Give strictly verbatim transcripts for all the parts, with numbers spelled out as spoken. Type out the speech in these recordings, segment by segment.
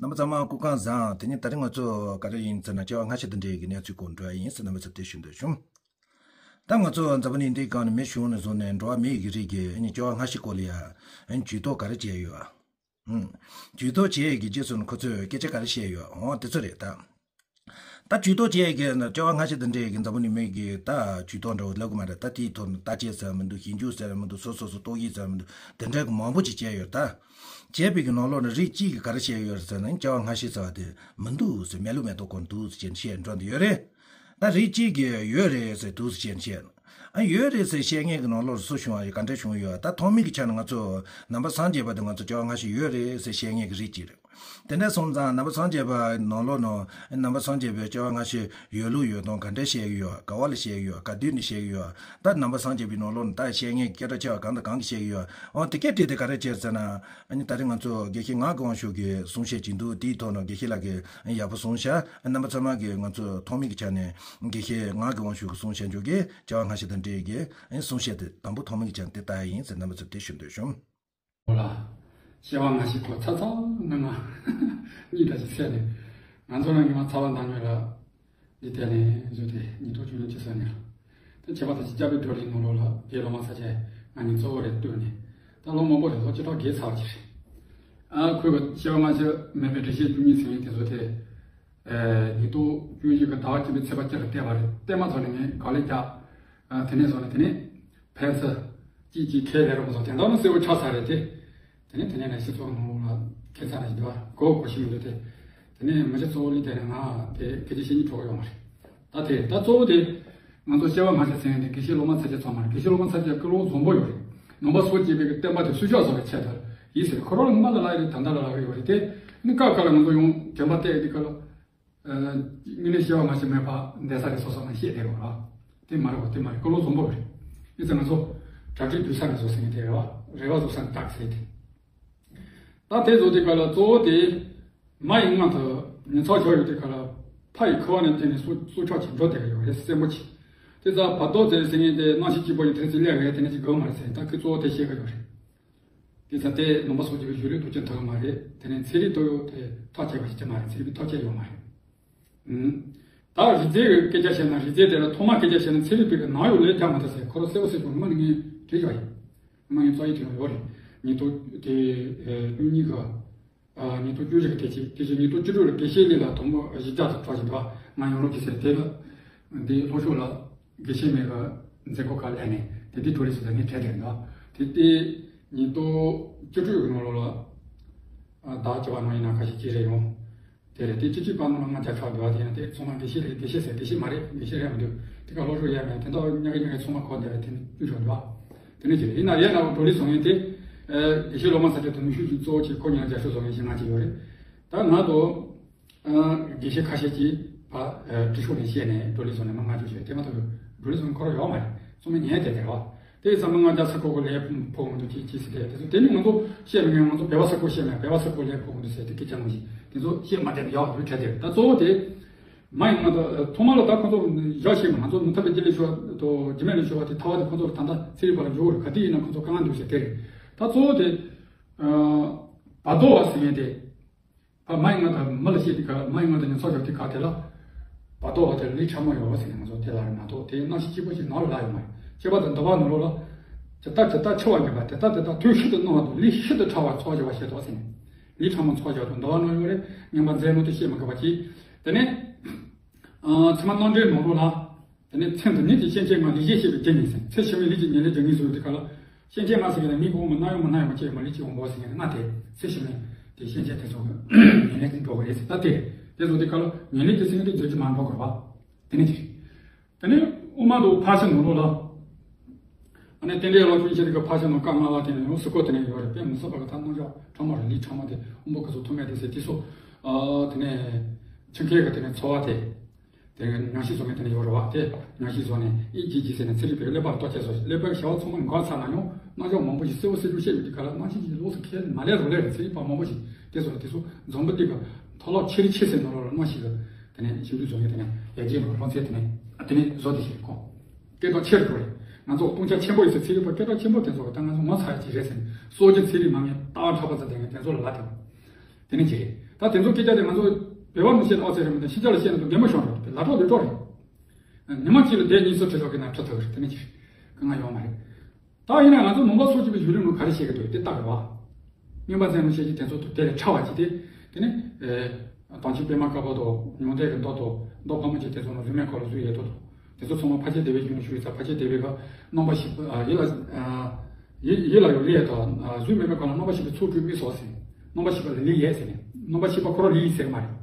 རྣམ་པ་ཚང་མ་སྐུ་ཁམས་བཟང་། དེ་ནས་ད་རིང་ང་ཚོ་ག་རེ་ཡིན་ཟེར་ན། སྐྱེ་བ་སྔ་ཕྱི་དང་འབྲེལ་གྱི་གནས་ཚུལ་སྐོར་འགྲོ་ཡ་ཡིན་ཟེར། རྣམ་པ་ཚོ་དེ་ཞུ་འདོད་བྱུང་། ད་ང་ཚོ་འཛམ་བུ་གླིང་འདིའི་སྒང་ནས་མི་བྱུང་ནས་བཟུང་ནས་འགྲོ་བ་མིའི་གི་རིགས་ཀྱིས་སྐྱེ་བ་སྔ་ཕྱི་སྐོར་ལ་ཡ་ཇུས་གཏོགས་ག་རེ་བྱས་ཡོད། ཇུས་གཏོགས་བྱས་ཀྱི་རྗེས་སུ་ཁོ་ཚོས་སྐད་ཆ་ག་རེ་བཤད་ཡོད། འོ་དེ་ཚོ་རེད་ད། ད་ཇུས་གཏོགས་བྱས་ཀྱི་སྐྱེ་བ་སྔ་ཕྱི་དང་འབྲེལ་གྱི་འཛམ་བུ་གླིང་མི་གི་ད་ཇུས་གཏོགས་འདྲ་བོ་ལབ་གི་མ་རེད། ད་དེའི་ཐོག་ནས་བརྟག་དཔྱད་ཟེར་མི་འདུག་ཞིབ་འཇུག་ཟེར་མི་འདུག་སོ་སོ་སོ་རྟོག་ཞིབ་ཟེར་མི་འདུག་དེ་འདྲ་གི་མང་པོ་ཅིག་བྱས་ཡོད་ད། བྱས་པའི་གི་ནང་ལོགས་ནས་རིགས་གཅིག་གིས་ག་རེ་བཤད་ཡོད་ཟེར་ན། སྐྱེ་བ་སྔ་ཕྱི་ཟེར་བ་དེ་མི་འདུག་ཟེར། མེད་ལུགས་མེད་མདོག་ཁོ་འདུག་ཟེར་བཤད་འགྲོ་འདི་ཡོད་རེད། ད་རིགས་གཅིག་གིས་ཡོད་རེད་ཟེར་འདུག་ཟེར་བཤད། ཨ་ཡོད་རེད་ཟེར་བཤད་མཁན་གྱི་ནང་ལོགས་སུ་བྱུང་བ་ཡོད། ག་འདྲ་བྱུང་ཡོད། ད་ཐོག་མའི་གི་ཆ་ནས་ང་ཚོ་ནང་པ་སངས་རྒྱས་པ་དེ་ང་ཚོ་སྐྱེ་བ་སྔ་ཕྱི་ཡོད་རེད་ཟེར་བཤད་མཁན་གྱི་རིགས་གཅིག་རེད། དེ་འདྲ་སོང་ཙང་ནང་པ་སངས་རྒྱས་པ་ནང་ལོགས་ནང་ནང་པ་སངས་རྒྱས་པའི་སྐྱེ་བ་སྔ་ཕྱི་ཡོད་ལུགས་ཡོད་སྟངས་ག་འདྲ་བཤད་ཀྱི་ཡོད། ག་བ་ལ་བཤད་ཀྱི་ཡོད། ག་དུས་ནས་བཤད་ཀྱི་ཡོད། ད་ནང་པ་སངས་རྒྱས་པའི་ནང་ལོགས་ནང་ད་བཤད་མཁན་གྱི་སྐད་གྲགས་ཆེ་བ་གང་དང་གང་གིས་བཤད་ཀྱི་ཡོད། འོ་དེ་སྐད་དེ་དེ་ག་རེ་བྱས་ཟེར་ན། ཨ་ནི་ད་རེས་ང་ཚོ་དགེ་བཤེས་ངག་གི་དབང་ཕྱུག་གིས་གསུང་བཤད་བྱེད་འདུག་དེའི་ཐོག་ནས་དགེ་བཤེས་ལགས་ཀྱིས་ཡག་པོ་གསུངས་ཤག་རྣམ་པ་ཚང་མ་གིས་ང་ཚོ་ཐོག་མའི་གི་ཆ་ནས་དགེ་བཤེས་ངག་གི་དབང་ཕྱུག་གིས་གསུང་བཤད་འཇོག་གི། སྐྱེ་བ་སྔ་ཕྱི་དང་འབྲེལ་གྱི་གསུང་བཤད་དེ་དང་པོ་ཐོག་མའི་གི་ཆ་ནས་དེ་ལྟ་ཡིན་ཟེར། རྣམ་པ་ཚོ་དེ་ཞུ་འདོད་བྱུང་། ལ། སྐྱེ་བ་སྔ་ཕྱི་སྐོར་ཚ་ཚ་ང་ང་གཉིས་འདྲ་ཞིག་བཤད་ནས། ང་ཚོ་རང་གི་མ་ཚ་བ་འདང་ངེས་ལ། འདི་དེ་ནས་བཟོས་ཏེ་ཉིས་སྟོང་བཅུ་གཉིས་ཀྱི་ས་ནས་ལ། དེ་བྱས་པ་དང་ཅིག་སྐྱབས་པའི་བགྲོ་གླེང་ནང་ལོགས་ལ་དེ་སློབ་མ་ཚ་ཆེ་ང་གཉིས་གཙོ་བོ་རེད་བཏོན་ནས། ད་ལོ་མང་པོ་རེད། ལོ་བཅུ་ཕྲག་བརྒལ་ཚར་བ་ཅིག་རེད། ཨ་ཁོས་སྐྱེ་བ་སྔ་ཕྱི་མེད་པའི་འགྲེལ་བཤད་བཅུ་གཉིས་ཟེར་བའི་དེ་བཟོས་ཏེ། ཉིས་སྟོང་བཅུ་བཞི་གི་ཟླ་བ་གཅིག་པའི་ཚེས་པ་གཅིག་ལ་བལྟས་པ་རེད། བལྟས་མ་ཐག་ནས་ངས་དགའ་ལས་རྒྱག་དེ་ནས་བཟུང་ནས་དེ་ནས་ཕན་ཚུན་གཅིག་གཅིག་ཁས་ལེན་རོགས་བཟོ། དེ་འདྲ་ནི་གསལ་པོ་ཆགས་ཚར་རེད་དེ། དེ་ནས་དེ་ནས་ནས་སྤྱི་ཚོགས་ནང་ལ་ཁྱད་མཚར་ཞིག་འདུག་གོ་གོ་ཤེས་མི་འདུག་དེ། དེ་ནས་མི་གཞི་གཙོ་བོ་ལི་དེ་ནས་ང་དེ་སྐད་ཆ་བཤད་སྙིང་བྲོ་གི་ཡོད་མ་རེད། ད་དེ་ད་གཙོ་བོ་དེ། ང་ཚོ་སྐྱེ་བ་སྔ་ཕྱི་ཟེར་མཁན་དེ་དགེ་བཤེས་སློབ་མ་ཚ་ཆེ་ཚང་མ་རེད། དགེ་བཤེས་སློབ་མ་ཚ་ཆེ་ཀུན་སློང་འཛོམས་པོ་ཡོད་རེད། ནང་པ་སངས་རྒྱས་པའི་གི་བསྟན་པ་དེ་སྲུང་སྐྱོབ་བཟོ་བའི་ཆེད་དུ་ཡིན་ཟེར། ཁོ་རང་ལ་སྔ་ལ་ལ་ཡོད་རེད། ད་ལྟ་ལ་ལ་ཡོད་རེད་དེ། ནི་ཀ་ཀ་ལ་ང་ཚོ་ཡང་དྲན་པ་གཏད་དེ་ཀ་ལ། དངོས་གནས་སྐྱེ་བ་སྔ་ཕྱི་མེད་པ་འདས་ས་རེད་སོ་སོ་ན་བཤད་དེ་རོགས་ར། དེ་མ་རེད་གོ། དེ་མ་རེད། ཀུན་སློང་འཛོམས་པོ་རེད། ཡིན་ཙང་ང་ཚོ་གྲ་སྒྲིག་དུས་ས་ནས་བཟོ་ཟེར་ནས་དེ་རེད་བ། རེ་བ་བཟོ་ས་ནས་རྟགས་ཟེར་དེ། ད་དེ་བཟོ་དུས་སྐབས་ལ་གཙོ་བོ་དེ། མ་ཡི་མངལ་དུ་ཉིན་ཚགས་བཞག་ཡོད་དུས་སྐབས་ལ། ཕ་ཡི་ཁུ་བ་ནས་བརྟེན་ནས་སྲོག་སྲོག་ཆགས་ཀྱི་འགྲོ་བསྡད་ཡོད་རེད། སེམས་པོ་ཆེ། དེ་ཙང་བར་དོ་དེ་ཟེར་མཁན་དེ་སྣང་ཞིག་གཅིག་པོ་ཡི་དེ་ཚོ་ལས་རེད། དེ་ནས་ཅིག་དགོས་མ་རེད་ཟེར། ད་ཁོས་གཙོ་བོ་དེ་བཤད་གི་ཡོད་རེད། དེ་ཙང་དེ་ནང་པ་སོགས་ཀྱི་གཞུང་ལུགས་དུ་ཅན་ཐུབ་མ་རེད། དེ་ནས་ཚན་རིག་ཏུ་དེ་ཐག་བཅད་པ་ཞིག་ཅི་མ་རེད། ཚན་རིག་ཐག་བཅད་ཡོད་མ་རེད། ད་རིག་རྩལ་གྱི་སྐད་ཆ་བཤད་ན། རིག་རྩལ་དེ་ལ་ཐོག་མ་སྐད་ཆ་བཤད་ན་ཚན་རིག་པའི་གི་ནང་ཡོད་ལས་རྒྱག་མ་ཐུབ་ཟེར། ཁོ་རང་གསལ་པོ་གསལ་པོ་ངོ་མ་ནི་ངས་བྲིས་བཞག་ཡིན། ངོ་མ་ངས་རྩ་ཡིག་དེ་ཡང་ཡོད་རེད། ཉིས་སྟོང་དེ་བཅུ་གཉིས་གི་ཉིས་སྟོང་བཅུ་བཞི་གི་དེ་ཅི་དེ་ཅི་ཉིས་སྟོང་བཅུ་དྲུག་ལ་དགེ་བཤེས་ལི་ལ་དང་པོ་གཞི་རྒྱ་དུ་གྲགས་ཀྱི་འདུག་ང་ཡོང་རོགས་ཀྱི་ཟེར། དེ་ལ་འདི་ལྷོ་ཕྱོགས་ལ་དགེ་བཤེས་མའི་གི་མཛད་སྒོ་ཁག་ལས་ནས་དེ་དུས་གྲོ་ལི་ཟེར་ནས་གྲས་དེར་འདུག་དེ་དེ་ཉིས་སྟོང་བཅུ་དྲུག་གི་ནང་ལོགས་ལ་ཟླ་བ་བཅུ་པ་ནང་ཡིན་ན་ཁ་ཤས་ཅིག་རེད་ཡོང་། དེ་རེད། དེ་སྤྱི་སྤྱི་པ་ནང་ལ་ང་རྒྱ་ཆགས་འདུག་དེ་ཡང་དེ་ཚང་མ་དགེ་བཤེས་རེད། དགེ་བཤེས་ཟེར། དགེ་བཤེས་མ་རེད། དགེ་བཤེས་རེད་མི་འདུག་དེ་ག་ལྷོ་ཕྱོགས་ཡར་མེད་དེ་འདྲ་དམྱལ་བའི་དམྱལ་བའི་ཚང་མ་གོ་བསྡད་པའི་དེ་ནི་དཀྱུས་ཆགས་འདུག་དེ་ནི་ཅི་རེད། ཡིན་ན་ཡིན་ན་གྲོ་ལི་བཟོ་མཁན་དེ། དགེ་བཤེས་སློབ་མ་ཚ་ཆེ་དུ་ནུས་ཤུགས་ཀྱིས་གཙོ་བོ་བྱས་ཁོ་གཉིས་ལ་རྒྱབ་སྐྱོར་བཟོ་མཁན་ཞིག་ང་ཅིག་ཡོད་རེད། ད་ང་དང་། དགེ་བཤེས་ཁ་ཤས་ཀྱིས་ཕ་ཏི་ཤོག་ནས་བཤད་ནས་གྲོ་ལི་བཟོ་ནས་མ་ང་ཅིག་བྱས། དེ་མ་གཏོགས་གྲོ་ལི་བཟོ་མཁན་ཁོ་རང་ཡོད་མ་རེད། ཚང་མས་ཉན་བསྡད་དེ་རེད་བ། དེ་ཡིན་ཙང་མི་ང་རྒྱ་ས་ཁོ་ཁོ་ལས་ཕོག་མི་འདུག་ཅི་ཅི་ཟེར་དེ་དེ་ཚོ་དེ་ནི་ང་ཚོ་བཤད་མི་ངན། ང་ཚོ་བོད་པ་ས་ཁོ་བཤད་མི་བོད་པ་ས་ཁོ་ལས་ཕོག་མི་འདུག་ཟེར་དེ་སྐད་ཆ་ནང་བཞིན་དེ་ཚོ་བཤད་མ་བསྡད་ན་ཡག་འདུག་བྱས་དེ། ད་གཙོ་བོ་དེ་མ་ཡིན་ང་ད་ཐོག་མ་ལ་ད་ཁོ་ཚོ་ཡག་ཤེས་མ། ང་ཚོ་མུ་མཐའ་བའི་རྒྱུ་ལས་ཤོར་བ་དང་རྒྱུ་མེད་ལས་ཤོར་བ་དེ་ཐ་བ་དེ་ཁོ་ཚོ་ལ་ད་ལྟ་ཚེ་རིང་བ་ལ་ཡོད་རེད། ག་དུས་ཡིན་ན་ཁོ་ཚོ་དཀའ་ངལ་འདུག་ཟེར་དེ་རེད། ད་གཙོ་བོ་དེ་བར་དོ་བ་ཟེར་མཁན་དེ། ཕ་མ་ཡི་ང་ད་མི་ལ་བཤད་དེ་ག་མ་ཡི་ང་ད་ཉིན་ཚགས་ཞོག་དེ་ག་དེ་ལ་བར་དོ་བ་དེ་ལས་ཕྲ་མོ་ཡོད་བ་ཟེར་ནས་ང་ཚོ་དེ་ལ་རེ་མ་གཏོགས་དེ་སྣང་ཞིག་གཅིག་པོ་ཞིག་ནང་ལ་ལ་ཡོད་མ་རེད། སྐྱེས་པ་དང་འདུལ་བ་ནང་ལོགས་ལ་ཇི་ལྟར་ཇི་ལྟར་འཆི་བར་འགྱུར་བ་དེ་ལྟར་དེ་ལྟར་དུས་ཤིན་ཏུ་སྣང་བ་དང་ལས་ཤིན་ཏུ་ཕྲ་བར་ཚོགས་བྱ་བ་ཞེས་སོགས་ཟེར་ནས་ལས་ཕྲ་མོ་ཚོགས་བྱ་དང་འདུལ་བ་ནང་ཡོད་རེད། ངན་པ་མཛད་ནོ་དེ་བཤད་མི་དགོས་པ་གྱིས། དེ་ནས་ཚད་མ་རྣམ་འགྲེལ་ནང་ལོགས་ལ། དེ་ནས་མཚན་དང་ཉིད་ཀྱི་སྐྱེ་མཆེད་ལྔ་ལེགས་བཤད་ཤེས་པའི་རྒྱན་ཡིན་ཟེར། ཚེ་ཕྱི་མའི་ལུས་ཀྱི་ཉེར་ལེན་རྒྱུ་ངེས་སུ་ཡོད་དེ་ག་ལ། སྐྱེ་མཆེད་ལྔ་ཟེར་གྱི་ནི་མིག་གི་དབང་པོ་རྣ་ཡི་དབང་པོ་སྣ་ཡི་དབང་པོ་ལྕེ་ཡི་དབང་པོ་ཟེར་གྱི་ནི་ལྔ་དེ་ཚེ་ཕྱི་མའི་དེ་སྐྱེ་མཆེད་དེ་ཚོ་གི་ཉེར་ལེན་དུ་འགྲོ་གི་རེད་ཟེར། ད་དེ་དེ་ཚོ་དེ་ག་ལ་ཉེར་ལེན་དེ་ཟེར་གྱི་དེ་ཚོ་མ་འགྲོ་དགོས་པ། དེ་ནི་དེ་རེད། དེ་ནས་དབུ་མ་དང་ཕར་ཕྱིན་ནང་ལོགས་ལ། ཨ་ནི་རྟེན་འབྲེལ་ལ་ཁྱོད་ཆེ་དེ་ག་ཕར་ཕྱིན་ནང་བཀའ་མངགས་པ་དེ་ནས་ཡང་སུ་ཁོ་དེ་ནས་ཡོད་རེད། དཔེ་མི་སྲིད་པ་གི་ད་རྣམ་གཞག་ཕྲ་མོ་རེད། ལས་ཕྲ་མོ་དེ་དབང་པོ་གི་ཚོ་ཐུག་མེད་དེ་ཟེར་དེ་ཚོ། ཨ་དེ་ནས་ཆུ་མཁན་གི་དེ་ནས་འཚོ་བ་དེ། དེ་ནས་མྱང་ཤིང་བཟོ་མཁན་དེ་ནས་ཡོད་རེད་བ། དེ་མྱང་ཤིང་བཟོ་ནས་ཨི་ཇི་ཇི་ཟེར་ནས་ཚན་རིག་པའི་ཀླད་པ་ལ་བརྟག་དཔྱད་བཟོ། ཀླད་པའི་བྱ་བ་ཚང་མ་འགག་ཚར་ན་ཡང་རྣམ་གཞག་མང་པོ་ཞིག་གསལ་པོ་གསལ་སྒྲོས་བཤད་ཡོད་དུས་ག་ལ་རྣམ་ཤེས་ཀྱི་ལོགས་སུ་ཁས་མ་ལེན་རོགས་ལས་རེད། ཚན་རིག་པ་མང་པོ་ཞིག་དེ་བཟོ་ནས་དེ་ཚོ་འཛམ་བུ་གླིང་གི་མཐོ་སློབ་ཆེ་རིགས་ཆེ་སའི་ནང་ལོགས་ལ་རྣམ་ཤེས་ཀྱི་དེ་ནས་ཞིབ་འཇུག་བཟོ་མཁན་དེ་ནས་ཡར་རྒྱས་ལ་ལྷོ་ཚད་དེ་ནས་དེ་ནས་བཟོ་དེ་ཞིག་རེད་ཁོ། སྐད་གྲགས་ཆེ་རུ་འགྲོ་རེད། ང་ཚོ་སྟོང་ཆ་ཆེན་པོ་ཡོད་ཚེ་ཚན་རིག་པ་སྐད་གྲགས་ཆེན་པོ་དེ་ཚོ་གི་ད་ང་ཚོ་ངོ་ཚ་ཡ་ཅིག་རེད་ཟེར་ནས་སྲོལ་རྒྱུན་ཚན་རིག་མ་ངན་ཏག་ཁྲ་པ་ཚ་དེ་ངས་དེ་ཚོ་ལ་ལབ་དེ་བ། དེ་ནས་ཅི་རེད། ད་དེ་ཚོ་སྐད་ཆ་དེ་ང་ཚོ་བོད་པ་མི་བཤད་ཨོ་ཙེ་རེད་མི་འདུག་ཕྱི་རྒྱལ་ལ་བཤད་ན་ཚོ་རྒན་མོ་ཤོར་རེད། ལ་གྲོགས་ལས་གྲོགས་རེད། ཉི་མ་གཅིག་ལ་དེབ་གཉིས་གསུམ་ཁྲིད་ཆོག་གི་ན་ཁྲིད་ཐུབ་རེད། དེ་ནི་ཅི་རེད། དཀའ་ངལ་ཡོང་མ་རེད། ད་ཡིན་ན་ང་ཚོ་ནང་པ་སོ་གཅིག་པའི་གཞུང་ལུགས་ནང་ག་རེ་བཤད་ཀྱི་འདུག་དེ་ལྟ་དགོས་པ། རྙིང་པ་མཚན་ལུགས་བཤད་ཀྱི་དེ་ཚོ་དེ་ལས་ཕྲ་བ་ཅིག་དེ། དེ་ནི། དྭངས་ཆུ་པད་མ་དཀར་པོ་དང་ཉུང་མཐའི་གི་མདོ་དང་མདོ་ཕལ་མོ་ཆེ་དེ་ཚོ་ནང་རིས་མེད་སྐོར་ལ་གཟུགས་ཡོད་དོ་དང་། དེ་ཚོ་ཚང་མ་ཕལ་ཆེར་དེ་བའི་གཞུང་ལུགས་ཞུ་ཡོད་ཙང་ཕལ་ཆེར་དེ་བའི་ག་རྣམ་པ་བཞི་པ་ཡིད་ལ་ཡིད་ལ་ཡོད་ལས་དང་གཟུགས་མེད་པའི་སྐོར་ལ་རྣམ་པ་བཞི་པའི་ཚོགས་སྤྲུལ་མི་སོགས་ཟེར། རྣམ་པ་བཞི་པ་ལ་ལི་ཡས་ཟེར་ནས་རྣམ་པ་བཞི་པ་ཁོ་རང་ལི་ཡས་ཟེར་གི་མ་རེད།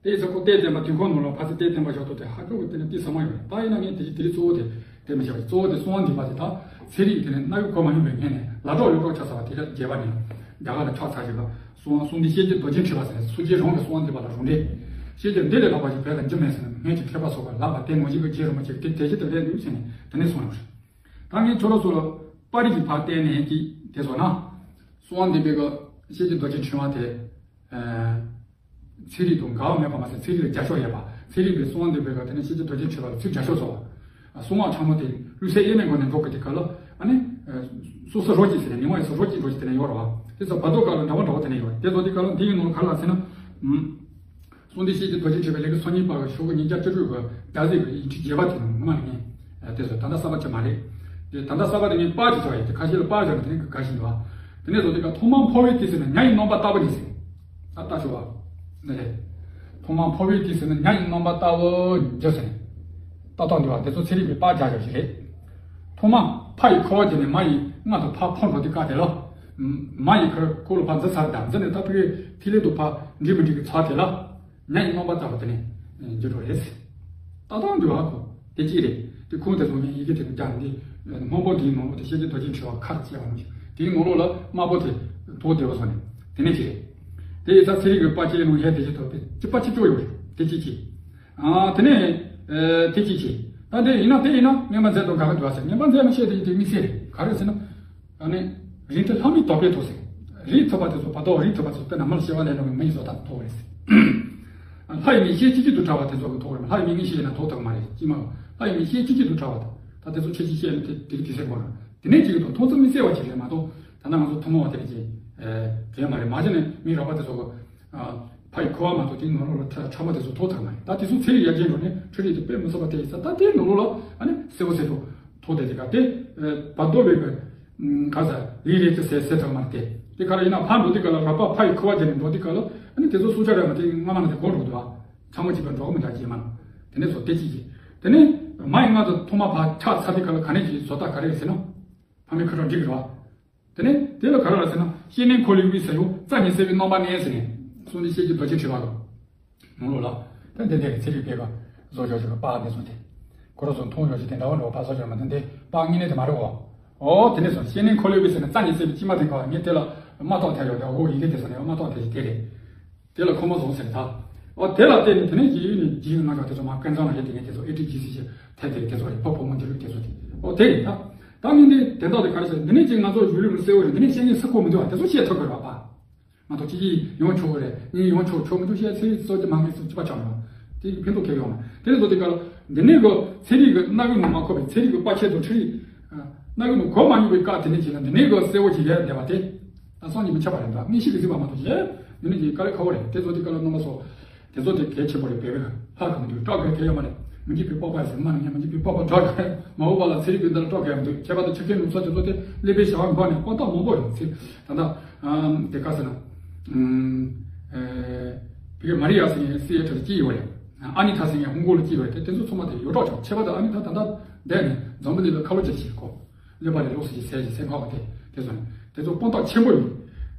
དེ་ཡིན་ཙང་ཁོ་གཏེར་སྟོན་པ་དུས་འཁོར་ནང་ལ་ཕལ་ཆེར་གཏེར་སྟོན་པ་ཞོག་ཏོ་དེ་ཧ་ཅང་གི་དེ་ནི་གཏིང་ཟབ་མོ་ཡོད་རེད། ད་ཡིན་ན་ངས་དེ་དེ་རིགས་གཙོ་བོ་དེ་དེ་མི་བྱ་བ་གཙོ་བོ་དེ་གསང་བ་འདུས་པ་དེ་དག་ཚན་རིག་དེ་ནི་སྣ་ཡུལ་གོ་མ་མྱོང་བའི་སྔོན་ནས་ལ་གྲོགས་ཡུལ་གྲོགས་ཆ་ཚང་བ་དེ་རྒྱལ་བ་ནས་རྒྱ་གར་ལ་ཕྱག་འཚལ་བཞིན་པ་གསང་བ་གསང་འདུས་ཤེར་གྱི་རྡོ་རྗེ་འཁྲིལ་བ་ཟེར་ནས་སོ་སྐྱེ་རང་གི་གསང་བ་འདུས་པ་ལ་རུང་འདྲེ། ཤེར་གྱི་འདི་ལས་ལྷག་པ་ཞིག་བོད་ལ་འགྱུར་མེད་ཟེར་ནས་སྔོན་གྱི་མཁས་པ་ཚོ་གི་ལག་ལ་དེ་ངོ་ཤེས་པའི་རྗེ་རིན་པོ་ཆེ་གི་དེ་དེ་ཅི་ལྟར་རེད་འདུག་ཟེར་ནས་དེ་ནས་གསུངས་ཡོད་རེད། ད་ངས་ཁྱོད་རང་ཚོ་ལ་པར་རིས་ཀྱི་ཕར་བལྟས་ནས་ཀྱི་དེ་ཚོ་ན། གསང་བ་འདུས་པའི་གི་ཤེར་གྱི་རྡོ་རྗེ་འཁྲིལ་བ་དེ། ཚན་རིག་དང་འགལ་བ་མེད་པ་མ་ཟད་ཚན་རིག་ལ་རྒྱབ་སྐྱོར་ཡོད་པ། ཚན་རིག་པའི་གསང་བ་འདུས་པའི་སྒང་དེ་ནས་ཤེར་གྱི་རྡོ་རྗེ་འཁྲིལ་བ་ལ་ཚུར་རྒྱབ་སྐྱོར་བཟོ་བ། གསང་བ་ཕྲ་མོ་དེ་ལུས་སེམས་དབྱེར་མེད་སྒོ་ནས་འགྲོ་དགོས་དེ་ག་ལ་ཨ་ནི། སོ་སོ་རོ་གཅིག་ཟེར་ནས་ཉི་མ་ཡི་སོ་རོ་གཅིག་འགྲོ་གཅིག་དེ་ནས་ཡོད་རེད་བ། དེ་ཚོ་བར་དོ་ག་ལ་འདྲ་བ་འདྲ་བ་དེ་ནས་ཡོད་རེད། དེ་ཚོ་དེ་ག་ལ་འདི་ཡི་ནང་ལ་ག་ལ་ཟེར་ན། གསང་འདུས་ཤེར་གྱི་རྡོ་རྗེ་འཁྲིལ་བའི་ལས་ཀྱི་སོ་གཉིས་པ་གི་ཤོག་གུ་ཉིས་བརྒྱ་བཅུ་དྲུག་གི་རྒྱ་ཟེར་བའི་ཡིག་ཕྲེང་བརྒྱད་པ་དེ་ནང་ངོ་མ་ནི་ངས་དེ་ཚོ་ད་ལྟ་གསར་པ་ཅིག་མ་རེད། དེ་ད་ལྟ་གསར་པ་དེ་ངས་པར་ཅིག་བྱས་ཡོད་དེ་ཁ་ཤས་ལ་པར་བྱས་ནས་དེ་ནས་དགའ་བཞིན་འདུག་དེ་ནས་བཟོ་དེ་ག་ཐོག་མར་འཕོ་བའི་དུས་ཟེར་ན་ཉ་ཡི་རྣམ་པ་ལྟ་བུ་ནི་ཟེར། ད་ལྟ་ཞུ་བ་ནི་རེད། ཐོག་མར་འཕོ་བའི་དུས་ཟེར་ན་ཉ་ཡི་རྣམ་པ་ལྟ་བུ་འཇོ་ཟེར། ལྟ་སྟངས་འདུག་བ་དེ་ཚོ་ཚན་རིག་པའི་པར་རྒྱག་ཡོད་ཞིག་རེད། ཐོག་མར་ཕ་ཡི་ཁུ་བ་བརྒྱབ་ནས་མ་ཡི་མངལ་དུ་ཕར་འཕོ་འགྲོ་དུས་སྐབས་དེ་ལ། མ་ཡི་ཁུ་ཁུ་ལ་ཕར་འཛུལ་ཚར་དང་འཛུལ་ནས་ད་ཕ་གི་ཐིག་ལེ་དུ་ཕར་འགྲིག་མི་འགྲིག་གི་ཚར་དེ་ལ། ཉ་ཡི་རྣམ་པ་ལྟ་བུ་དེ་ནས་འགྱུར་འགྲོ་རེད། ལྟ་སྟངས་འདུག་བ་ཁོ་དེ་གཅིག་རེད། དེ་ཁུངས་དེ་ཚོ་ངས་ཡི་གེ་དེ་རུ་རྒྱག་འདི་སྔོན་པོ་འདིའི་ནང་ལོགས་དེ་ཤེར་གྱི་རྡོ་རྗེ་འཁྲིལ་བ་ཁ་ཅེས་པ་མི་ཤེས་དེའི་ནང་ལོགས་ལ་དམར་པོ་དེ་དོག་བདེ་བ་སོང་ནས་དེ་ནས་ཅི་རེད། དེ་ཡི་ཚ་ཚན་རིག་གི་པར་ཅིག་ནང་ཡས་དེ་ཅི་ཐོབ་དེ་ཅི་པར་ཅི་ཅོ་ཡོད་རེད་དེ་ཅི་ཅི། དེ་ནས་དེ་ཅི་ཅི། ད་དེ་ཡིན་ན་དེ་ཡིན་ན་ངན་པ་མཛད་དོ་ག་ག་འདུག་ཟེར་ངན་པ་མཛད་མི་ཤེས་དེ་དེ་དམིགས་བསལ་རེད་ག་རེ་ཟེར་ན། ཨ་ནི། རིགས་མཐུན་ལྷ་མིའི་དོགས་པས་ཐོབ་ཟེར། རིགས་མཐུན་པ་དེ་ཚོ་བར་དོ་རིགས་མཐུན་པ་ཚོ་དཔེར་ན་མི་ལ་སྐྱེ་བ་ལེན་རུང་མི་ཡི་བཟོ་ལྟ་ཐོབ་རེད་ཟེར། ལྷ་ཡི་མིག་ཤེས་གཅིག་གྱུར་དུ་བྲལ་བ་དེ་ཚོ་གི་ཐོབ་རེད། ལྷ་ཡི་མིག་གཉིས་ཤེས་ཡིན་ན་ཐོབ་ཐུབ་མ་རེད་ཅི་མ་ལྷ་ཡི་མིག་ཤེས་གཅིག་གྱུར་དུ་བྲལ་བ་དང་ད་དེ་ཚོ་ཁྱེད་ཀྱིས་ཤེས་ནས་དེ་དེ་གི་དེ་ཟེར་དགོས་རེད། དེ་ནས་གཅིག་གི་དང་མཐོང་ཚུལ་མི་གསལ་བ་ཅིག་རེད་མ་གཏོགས་ད་ནང་ཚོ་ཐུན་མོང་བ་དེ་རེད་ཅེས་དྲན་མ་རེད། མ་གཞི་ནས་མི་རོགས་པ་དེ་ཚོ་གི་ཕ་ཡི་ཁུ་བ་མ་གཏོགས་དེའི་ནང་ལོགས་ལ་ཕྲ་མ་དེ་ཚོ་ཐོག་ཐག་མ་ཡིན། ད་དེ་ཚོ་ཚན་རིག་ཡར་རྒྱས་འགྲོ་ནས་འཕྲུལ་རིག་དེ་དཔེ་མི་སྲིད་པ་དེ་ཡིན་ས་ད་དེའི་ནང་ལོགས་ལ་ཨ་ནི་གསལ་པོ་གསལ་པོ་ཐོག་དེ་དེ་ག་དེ་བར་དོ་བའི་གི་ག་ས་ལི་རེད་དེ་ཟེར་ཟེར་ཐག་མ་དེ་དེ་ག་རེ་ཡིན་ན་ཕར་འགྲོ་དུས་ག་ལ་རགས་པ་ཕ་ཡི་ཁུ་བ་བརྒྱབ་ནས་འགྲོ་དུས་ག་ལ་ཨ་ནི་དེ་ཚོ་སྲོག་ཆགས་རེད་མ་དེ་སྔ་མ་ན་དེ་གོ་འགྲོ་འདུག་ཨ་ཚང་མ་གཅིག་པ་འགྲོ་གི་མི་འདྲ་ཅེས་མ་ན་དེ་ནས་སོ་དེ་གཅིག་གིས་དེ་ནས་མ་ཡི་མངལ་དུ་ཐོག་མ་ཕར་ཆགས་ཚར་དུས་ག་ལ་ག་ནས་ཀྱི་བཟོ་ལྟ་ག་རེ་རེད་ཟེར་ན་ཕ་མའི་ཁུ་ཁྲག་འགྲིག་གི་རེད་བ། དེ་ནས་དེ་ལ་ག་རེ་ལ་ཟེར་ན་ཤེས་ནས་འཁོར་ལོས་སྦས་ཟེར་ཡང་རྩ་ཉིད་གསལ་བའི་རྣམ་པ་གནས་ཟེར་ནས་གསང་འདུས་ཤེར་གྱི་རྡོ་རྗེ་འཁྲིལ་བ་གི་ནང་ལོགས་ལ་ད་འདི་འདི་ཚེ་རིང་པས་ག་བཟོ་ཆོག་ཆོག་གི་པར་འདི་ཚོ་དེ་ཁོ་རང་ཚོ་མཐོང་ཆོག་ཆོག་དེ་འདྲ་བ་འདྲ་བ་པར་བཟོ་ཆོག་མ་དེ་འདི་པར་དངོས་གནས་དེ་མ་རེད་གོ། ཨོ་དེ་ནས་སོང་ཤེས་ནས་འཁོར་ལོས་སྦས་ཟེར་ནས་རྩ་ཉིད་གསལ་བའི་ཕྱི་མ་དེ་ག་ངས་དེ་ལ་མ་ཐོག་ཐལ་ཡོད་དེ་ཨོ་ཡི་གེ་དེ་ཚོ་ནས་མ་ཐོག་དེ་ཞིག་དེ་རེད། དེ་ལ་ཁོ་མོ་བཟུང་ཟེར་ད། ཨོ་དེ་ལ་བརྟེན་ནས་དེ་ནས་ཡིད་ནས་རྗེས་ཀྱི་རྣམ་གཞག་དེ་ཚོ་མ་ཀུན་བཟང་ལ་ཡོད་དེ་ངས་དེ་ཚོ་ཨེ་ཏི་ཇི་ཞེས་ཐད་དེ་རེད་དེ་ཚོ་རེད་ཕོ་བུ་མོ་འདི་རུ་དེ་ཚོ་དེ། ཨོ་དེ་རེད་ད། ད་ངས་འདི་དེ་དག་དེ་ག་རེ་ཟེར་འདི་ནས་ཅིག་ང་ཚོ་གཞུང་ལུགས་ལ་གསལ་བོ་རེད་འདི་ནས་བཤད་ཉན་སུ་གོ་མི་འདུག་ཨ་དེ་ཚོ་བཤད་ཐུབ་དགོས་རེད་པ། མ་གཏོགས་ཅི་ཅི་ཡོང་ཆོག་གི་རེད་ངས་ཡོང་ཆོག་ཆོག་མི་འདུག་བཤད་ཚེ་རིང་ཚོ་ཅི་མ་ངས་ཚོ་ཅི་པ་ཆགས་མ་དེ་ཕན་ཐོགས་ཁེལ་ཡོང་མ་དེ་ནས་ཚོ་དེ་ག་ལ་འདི་ནས་གོ་ཚེ་རིང་གི་སྣ་ཁུག་ནང་མ་ཁོ་བའི་ཚེ་རིང་གི་པ་ཆེ་དང་ཁྲི་རིང་སྣ་ཁུག་ནང་གོ་མ་མྱོང་བའི་སྐབས་དེ་ནས་ཅིག་ལ་འདི་ནས་གོ་གསལ་བོ་ཅིག་ཡལ་བསྡད་པ་དེ། ད་སང་ཉིན་མི་ཆགས་པ་རེད་འདུག་དངོས་གཞི་གི་གཟིགས་པ་མ་གཏོགས་གཞན་འདི་ནི་ཡིན་དཀའ་ལས་ཁག་པོ་རེད་དེ་ཚོ་དེ་ག་ལ་རྣམ་པ་སོགས་དེ་ཚོ་དེ་གལ་ཆེན་པོ་རེད་བོད་པའི་ལྷ་གང་དུ་སྐྲག་དགོས་གལ་ཡོད་མ་རེད། མི་འཇིགས་པའི་སྤོབས་པ་ཟེར་མ་ནི་ངས་མི་འཇིགས་པའི་སྤོབས་པ་འདྲ་གི་མ་འོངས་པ་ལ་ཚེ་རིང་གི་འདི་ལ་སྐྲག་གི་ཡོད་མི་འདུག་ཁྱད་པར་དུ་ཆུ་ཁའི་ནུབ་ས་དེ་ཚོ་དེ་ཀླད་པའི་བྱ་བ་འགོག་ནས་དཔང་རྟགས་མང་པོ་ཡོད་ཚེ་ད་ལྟ་དེ་ག་ཟེར་ན་བི་གེ་མ་རི་ཡ་ཟེར་མཁན་སི་ཨེ་ཊི་ལ་སྐྱེས་ཡོད་རེད། ཨ་ནི་ཐ་ཟེར་མཁན་ཧོང་ཀོང་ལ་སྐྱེས་ཡོད་རེད་དེ་དེ་ཚོ་ཚང་མ་དེ་ཡོད་གྲོགས་ཆོག་ཁྱད་པར་དུ་ཨ་ནི་ཐ་ད་ལྟ་བསྡད་ནས་འཛམ་བུ་གླིང་ལ་ཁ་ལོ་བྱེད་བཞིན་གོ། ཀླད་པ་ལས་ལོགས་སུ་ཅིག་ཟས་ཅིག་སེམས་ཁ་བ་དེ་དེ་ཚོ་ནི་དེ་ཚོ་དཔང་རྟགས་ཆེན་པོ་ཡིན།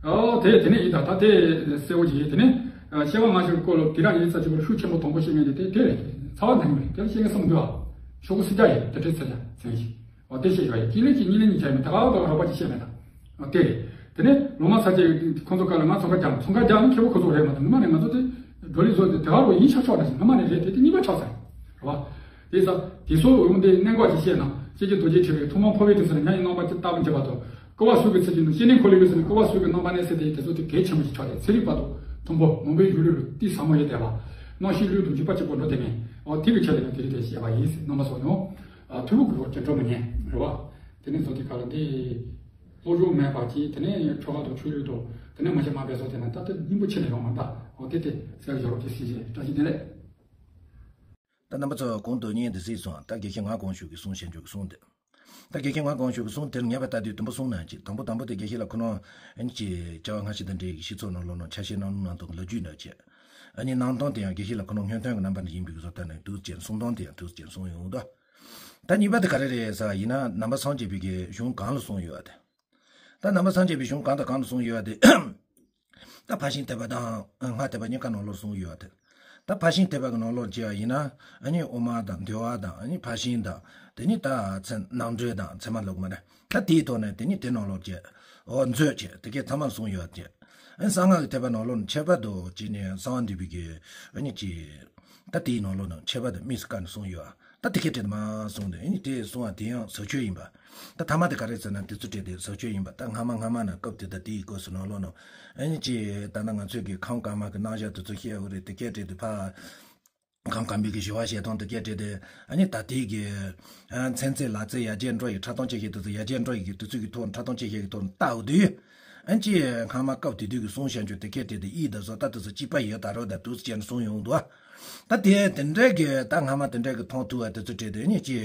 ཨོ་དེ་དེ་ནས་ཡིན་ད་ད་དེ་གསལ་བོ་ཅིག་ཡིན་དེ་ནས་སྐྱེ་བ་སྔ་ཕྱིར་སྐོར་ལ་དེ་རང་ཡིན་ས་ཅིག་པར་ཤུགས་ཆེན་པོ་དང་པོ་ཤེས་མཁན་དེ་དེ་དེ་རེད། ཚ་བ་འཐེན་མི་རེད་དེ་ལ་ཤེས་མཁན་སུ་མི་འདུག་ཨ། ཤོག་གུ་སི་རྒྱ་ཡིན་དེ་འདྲའི་ཚད་ཡ་ཟེར་ཞིག་ཨོ་དེ་བཤད་ཡོད་ཡིན་གཅིག་ལས་གཅིག་གཉིས་ལས་གཉིས་བྱས་མེད་ད་ག་ད་རོགས་པ་ཅིག་བཤད་མེད་ད། ཨོ་དེ་རེད། དེ་ནས་ལོ་མ་ས་ཆ་ཁོང་ཚོ་ག་ལ་ང་ཚོང་ཁང་རྒྱག་ཚོང་ཁང་རྒྱག་ནི་ཁེ་བོ་ཁོ་ཚོ་རེད་མ་གཏོགས་ངོ་མ་ནས་ང་ཚོ་དེ་བགྲོ་གླེང་བཟོ་དེ་དེ་ག་རུ་ཡིན་ཆགས་ཆོག་ནས་ངོ་མ་ནས་རེད་དེ་དེ་གཉིས་པ་ཆགས་ས་རེད་བ། དེ་ས་དེ་སོགས་འོང་དེ་གནད་འགག་ཅིག་བཤད་ན་ཤེར་གྱི་རྡོ་རྗེ་འཁྲིལ་བའི་ཐོག་མར་འཕོ་བའི་དུས་སུ་ལ་ཉ་ཡི་རྣམ་པ་ཅིག་ལྟ་བུ་འགྱུར་བ་དང་ཀུ་བ་སུ་གི་ཚུལ་གྱིས་ནུ་ཤེར་ནས་འཁོར་ལོས་སྦས་ཟེར་ནས་ཀུ་བ་སུ་གི་རྣམ་པ་གནས་ཟེར་དེ་དེ་ཚོ་དེ་གལ་ཆེན་པོ་ཞིག་ཆགས་ཏེ་ཚན་རིག་པ་དང་མཐུན་པོ་མང་པོའི་གཞུང་ལུགས་ལ་གཏིང་ཟབ་མོ་ཡོད་བསྡད་པ། རྣམ་ཤེས་ལུས་དང་འཇུག་པ་གཅིག་པོ་འགྲོ་བསྡད་མེད། འོ་དེ་གི་ཆ་ལས་ན་དེ་རིགས་དེ་བཤད་པ་ཡིན་ཟེར་རྣམ་པ་ཚོ་ཡང་ཐུ་བོ་གི་རོགས་ཀྱི་འགྲོ་མི་ཉན་རེད་བ། དེ་ནས་ཚོ་དེ་ག་ལ་འདི། སློབ་སྦྱོང་མེད་པ་གཅིག་དེ་ནས་ཆོ་ག་དང་ཆོས་ལུགས་དང་ དེ་ནས་མ་བྱས་མ་འབད་སོགས་དེ་ན་ད་ལྟ་སྙིང་པོ་ཆེ་ནས་ཡོང་མ་འདའ། འོ་དེ་དེ་ཟེར་ཡོ་རོབ་ཀྱི་སྲིད་ཞི་བཀྲ་ཤིས་བདེ་ལེགས། ད་རྣམ་པ་ཚོ་གོང་དུ་བརྙན་འདི་གཟིགས་སོང་། ད་དགེ་བཤེས་ངག་དགོངས་ཞུ་གི་གསུང་བཤད་འཇོག་གི་གསུང་དེ། ད་དགེ་བཤེས་ངག་དགོངས་ཞུ་གི་གསུང་དེར་ངེས་པ་ལྟ་དུས་དུམ་བུ་གསུམ་ནང་གཅིག་དང་པོ་དང་པོ་དེ་དགེ་བཤེས་ལ་ཁོ་རང་ཨ་ནི་ཅི་བྱ་བ་སྔ་ཕྱི་དང་འབྲེལ་གྱི་སྤྱི་ཚོགས་ནང་ལོགས་ནང་ཆ་ཤས་གནང་ལུགས་གནང་སྟངས་ཀྱི་ལོ་རྒྱུས་འདྲ་བྱས། ཨ་ནི་གནང་སྟངས་དེ་ཡང་དགེ་བཤེས་ལ་ཁོ་རང་སྔོན་ཐོན་གྱི་རྣམ་པ་འདྲ་ཡིན་པའི་བཟོ་ལྟ་ནས་འདུག་ཅེས་གསུང་སྟངས་དེ་ཡང་འདུག་ཅེས་གསུང་ཡོང་འདུག་ད་གཉིས་པ་དེ་ག་རེ་རེད་ཟེར་བ་ཡིན་ན། ནང་པ་སངས་རྒྱས་པའི་གི་གཞུང་གང་ལ་གསུངས་ཡོད་པ་དེ། ད་ནང་པ་སངས་རྒྱས་པའི་གཞུང་གང་དང་གང་ལ་གསུངས་ཡོད་པ་དེ། ད་ཕར་ཕྱིན་ཐེག་པ་དང་སྔགས་ཐེག་པ་གཉིས་ཀ་ནང་ལོགས་གསུངས་ཡོད་པ་དེ། ད་ཕར་ཕྱིན་ཐེག་པ་གི་ནང་ལོགས་བྱས་པ་ཡིན་ན། ཨ་ནི་དབུ་མ་དང་འདུལ་བ་དང་། ཨ་ནི་ཕར་ཕྱིན་དང་། དེ་ནི་ད་ཚད་རྣམ་གྲོལ་དང་ཚད་མ་ལུགས་མ་རེད། ད་དེའི་ཐོག་ནས་དེ་ནི་དེ་ནང་ལོགས་བྱས། འོ་མཛོད་བྱས་དེ་གའི་ཚང་མ་གསུངས་ཡོད་པ་དེ། ཨ་ནི་གསང་སྔགས་ཀྱི་ཐེག་པ་ནང་ལོགས་ནས་ཁྱད་པར་དུ་བྱས་ནས་གསང་བ་འདུས་པའི་གི་ཨ་ནི་ཅི། ད་དེའི་ནང་ལོགས་ནས་ཁྱད་པར་དུ་དམིགས་སུ་བཀར་ནས་གསུངས་ཡོད་པ། ད་དེ་སྐད་བྲིས་མ་གསུངས་ཏེ། ཨ་ནི་དེ་གསུང་བ་དེ་ཡང་ཟབ་ཆོས་ཡིན་པ། ད་ཐ་མ་དེ་ག་རེ་ཟེར་ན། དེ་ཚོ་བྲིས་ཏེ་ཟབ་ཆོས་ཡིན་པ། ད་སྔ་མ་སྔ་མ་ན་སྐབས་དེ་དང་དེའི་སྐབས་སུ་ནང་ལོགས་ནང་ཨ་ནི་ཅི། ད་ནི་ང་ཚོས་ཀྱི་ཁམས་དཀར་དམར་གྱི་རྣམ་གཞག་དེ་ཚོ་བཤད་ཡོད་རེད། དེ་སྐད་བྲིས་ཏེ་ཕ། ཁམས་དཀར་དམར་གྱི་ཞི་བ་ཞལ་མཐོང་དེ་སྐད་བྲིས་ཏེ། ཨ་ནི་ད་དེའི་གི་ཨ་མཚན་རྩིས་ལག་རྩིས་ཡར་རྒྱས་འགྲོ་ཡི་ཕྲ་མཐོང་ཆེ་ཤོས་དེ་ཚོ་ཡར་རྒྱས་འགྲོ་ཡི་གི་དུས་ཚོད་ཀྱི་ཐོག་ཕྲ་མཐོང་ཆེ་ཤོས་ཀྱི་ཐོག་ནས་བལྟ་འོ་དུས། ཨ་ནི་ཅི་སྔ་མ་སྐབས་དེ་དུས་ཀྱི་གསུང་བཤད་རྒྱུ་དེ་སྐད་བྲིས་ཏེ་ཡིག་དེ་ཚོ་ད་དེ་ཚོ་གཅིག་པ་ཡོད་ད་རོགས་ད་འདུག་ཅེས་ནས་གསུངས་ཡོང་འདུག་ད་དེ་དེ་འདྲའི་གི་ད་སྔ་མ་དེ་འདྲའི་གི་མཐོང་ཐུབ་པ་དེ་ཚོ་བྲིས་ཏེ། ཨ་ནི་ཅི་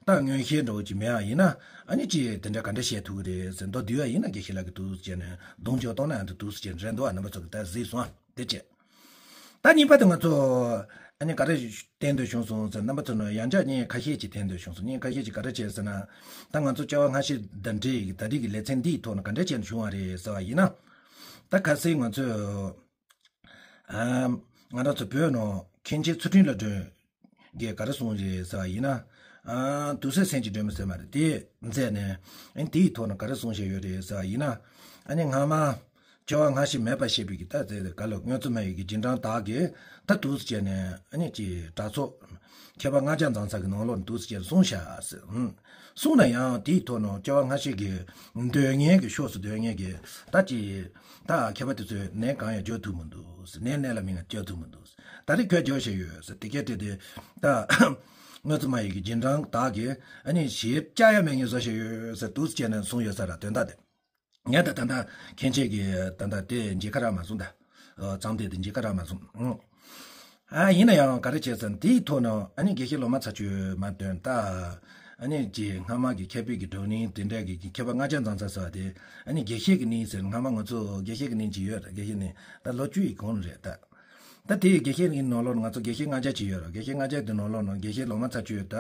ད་མངོན་ཤེས་འདྲ་བོ་ཅིག་མེད་པ་ཡིན་ན། ཨ་ནི་ཅི་དེ་འདྲ་ག་འདྲ་བཤད་ཐུབ་ཀྱི་རེད་ཟེར། མདོར་བསྡུས་པ་ཡིན་ན་དགེ་བཤེས་ལགས་ཀྱིས་འདུག་ཅེས་ནས་གདེང་འཇོག་གཏོང་ན་ཡང་འདུག་འདུག་ཅེས་རེད་འདུག་རྣམ་པ་ཚོ་གིས་ད་གཟིགས་སོང་། དེ་བྱས། ད་གཉིས་པ་དེ་ང་ཚོ་ཨ་ནི་ག་རེ་བསྟན་འདོད་བྱུང་སོང་ཟེར། རྣམ་པ་ཚོ་ནང་ཡང་བསྐྱར་བརྙན་ཁ་ཤས་ཅིག་བསྟན་འདོད་བྱུང་སོང་། བརྙན་ཁ་ཤས་ཅིག་ག་རེ་བྱས་ཟེར་ན། ད་ང་ཚོ་བྱ་བ་སྔ་ཕྱི་དང་འབྲེལ་ཡི་ད་རེས་ཀྱི་ལེ་ཚན་འདིའི་ཐོག་ནས་ག་འདྲ་བྱས་ནས་བྱུང་བ་རེད་ཟེར་བ་ཡིན་ན། ད་ཁ་སང་ང་ཚོས་ཨ་ང་རང་ཚོ་བོད་ནང་མཁན་ཆེན་ཚུལ་ཁྲིམས་བློ་གྲོས་ཀྱིས་ག་རེ་གསུངས་རེད་ཟེར་བ་ཡིན་ན། ཨ་དུག་སེལ་སེམས་ཀྱི་སྒྲོན་མེ་ཟེར་མ་རེད། དེ་མཛད་ནས་ཨ་ནི་དེའི་ཐོག་ནས་ག་རེ་གསུངས་བཞག་ཡོད་རེད་ཟེར་བ་ཡིན་ན། ཨ་ནི་སྔ་མ་བྱ་བ་སྔ་ཕྱི་མེད་པར་ཤེས་པའི་གི་ད་དེ་ག་ལ་དངོས་གཙོ་མ་ཡི་གི་རྗེས་འབྲང་དག་གིས་ད་འདུག་སེ་བྱས་ནས་ཨ་ནི་ཅི་དྲག་ཚོགས་མཁས་པ་ལྔ་བརྒྱ་ཙམ་ཙམ་གི་ནང་ལོགས་འདུག་སེ་བྱས་གསུངས་བཞག་ཟེར། ཨུམ། གསུངས་ན་ཡང་དེའི་ཐོག་ནས་བྱ་བ་སྔ་ཕྱི་གི་འདོད་མཁན་གྱི་ཕྱོགས་སུ་འདོད་མཁན་གྱི་ད་ཅི་ད་མཁས་པ་དེ་ཚོས་གནས་གང་ཡང་འཇོག་ཐུབ་མི་འདུག་ཟེར། གནས་གནས་ལ་མིང་ཡང་འཇོག་ཐུབ་མི་འདུག་ཟེར། ད་རེས་ཁོས་འཇོག་བཞག་ཡོད་ཟེར། དེ་སྐད་བྲིས་ཏེ་ད་དངོས་གཙོ་མ་ཡི་གི་རྗེས་འབྲང་དག་གིས་ཨ་ནི་ཞིབ་ཅག་ཡ་མེད་ངེས་བཟོ་བཞག་ཡོད་ཟེར་འདུག་སེ་བྱས་ནས་གསུངས་ཡོད་ས་ར། དོན་དག་དེ། ངས་ད་ད་ལྟ་མཁན་ཆེན་གྱི་ད་ལྟ་དེ་མཇལ་ཁ་རག་མ་སོང་ད། ཨ་གཙང་སྡེ་དེ་མཇལ་ཁ་རག་མ་སོང་། ཨ་ཡིན་ན་ཡང་ག་རེ་བྱས་ཟེར་ན། དེའི་ཐོག་ནས་ཨ་ནི་དགེ་བཤེས་ལོ་མ་ཚ་ཆོས་མ་འདོན་ད། ཨ་ནི་ཅི་སྔ་མ་གི་མཁས་པའི་གི་བགྲོ་གླེང་དེ་འདྲ་གི་མཁས་པ་ལྔ་བརྒྱ་ཙམ་ཙམ་ཟེར་བ་དེ། ཨ་ནི་དགེ་བཤེས་ཀྱི་གླིང་ཟེར། སྔ་མ་ང་ཚོ་དགེ་བཤེས་ཀྱི་གླིང་ཅིག་ཡོད་རེད། དགེ་བཤེས་གླིང་ད་ལོ་བཅུ་ཡི་གོང་རེད་ད། ད་དེའི་དགེ་བཤེས་གླིང་ནང་ལོགས་ང་ཚོ་དགེ་བཤེས་ལྔ་བརྒྱ་ཅིག་ཡོད་རེད། དགེ་བཤེས་ལྔ་བརྒྱ་དེ་ནང་ལོགས་ནས་དགེ་བཤེས་ལོ་མ་ཚ་ཆོས་ད་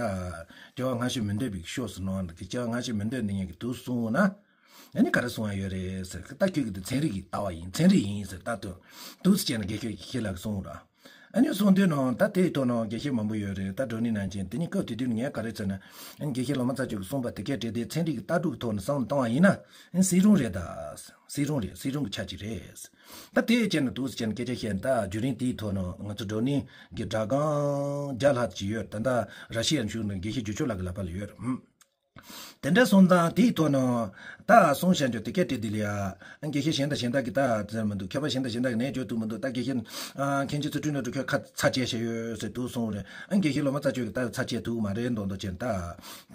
སྐྱེ་བ་སྔ་ཕྱི་མི་འདོད་པའི་ཕྱོགས་སུ་ནང་གི་སྐྱེ་བ་སྔ་ཕྱི་མི་འདོད་ནི་ངེད་ཀྱི་འདུག་གསུངས་ན། ཨ་ནི་ག་རེ་གསུང་ཡ་ཡོད་རེད་ཟེར། ད་ཁྱོད་ཀྱི་དེ་ཚན་རིག་གི་ལྟ་བ་ཡིན། ཚན་རིག་ཡིན་ཟེར། ད་དུ་འདུག་སེ་བྱས་ན་དགེ་བཤེས་ཁྱེད་ལ་གསུངས་ར། ཨ་ནི་གསུང་དུས་ནང་ད་དེའི་ཐོག་ནང་དགེ་བཤེས་མང་པོ་ཡོད་རེད། ད་བགྲོ་གླེང་གནང་མཁན་དེ་ནི་སྐབས་དེ་དུས་ངས་ག་རེ་ཟེར་ན། ཨ་ནི་དགེ་བཤེས་ལོ་མ་ཚ་ཆོས་ཀྱིས་གསུངས་པ་དེ་སྐད་བྲིས་ཏེ་ཚན་རིག་གི་ལྟ་གྲུབ་ཀྱི་ཐོག་ནས་བསམ་བློ་བཏང་བ་ཡིན་ན། ཨ་ནི་སྲིད་རུང་རེད་ད། སྲིད་རུང་རེད། སྲིད་རུང་གི་ཆ་གཅིག་རེད། ད་དེ་བྱས་ན་འདུག་སེ་བྱས་ན་སྐད་ཆ་བཤད་ན། ད་བརྒྱུད་རིམ་དེའི་ཐོག་ནང་ང་ཚོ་བགྲོ་གླེང་གི་སྒྲ་སྒམ་བརྒྱ་ལྷག་ཅིག་ཡོད། ད་ལྟ་ར་ཤི་ཡར་བཞུགས་ནས་དགེ་བཤེས་འཇུ་ཆོས་ལགས་ཀྱི་ལག་པ་ལ་ཡོད། ཨུམ། དེ་འདྲ་སོང་ཙང་དེའི་ཐོག་ནས་ད་གསུང་བཤད་རྒྱུ་དེ་སྐད་བྲིས་དེ་ལ་ཡ། དགེ་བཤེས་གཞན་དང་གཞན་དག་གིས་ད་ཟེར་མི་འདུག་མཁས་པ་གཞན་དང་གཞན་དག་གིས་ནས་བརྗོད་ཐུབ་མི་འདུག་ད་དགེ་བཤེས་ཨ་མཁན་ཆེན་ཚུལ་ཁྲིམས་བློ་གྲོས་ཁྱོད་ཁ་ཚ་བཅད་བྱས་ཡོད་ཟེར་འདུག་གསུངས་རེད། ཨ་དགེ་བཤེས་ལོ་མ་ཚ་ཆོས་ཀྱིས་ད་ཚ་བཅད་ཐུབ་མ་རེད་མདོག་མདོག་བྱས་ནས་ད་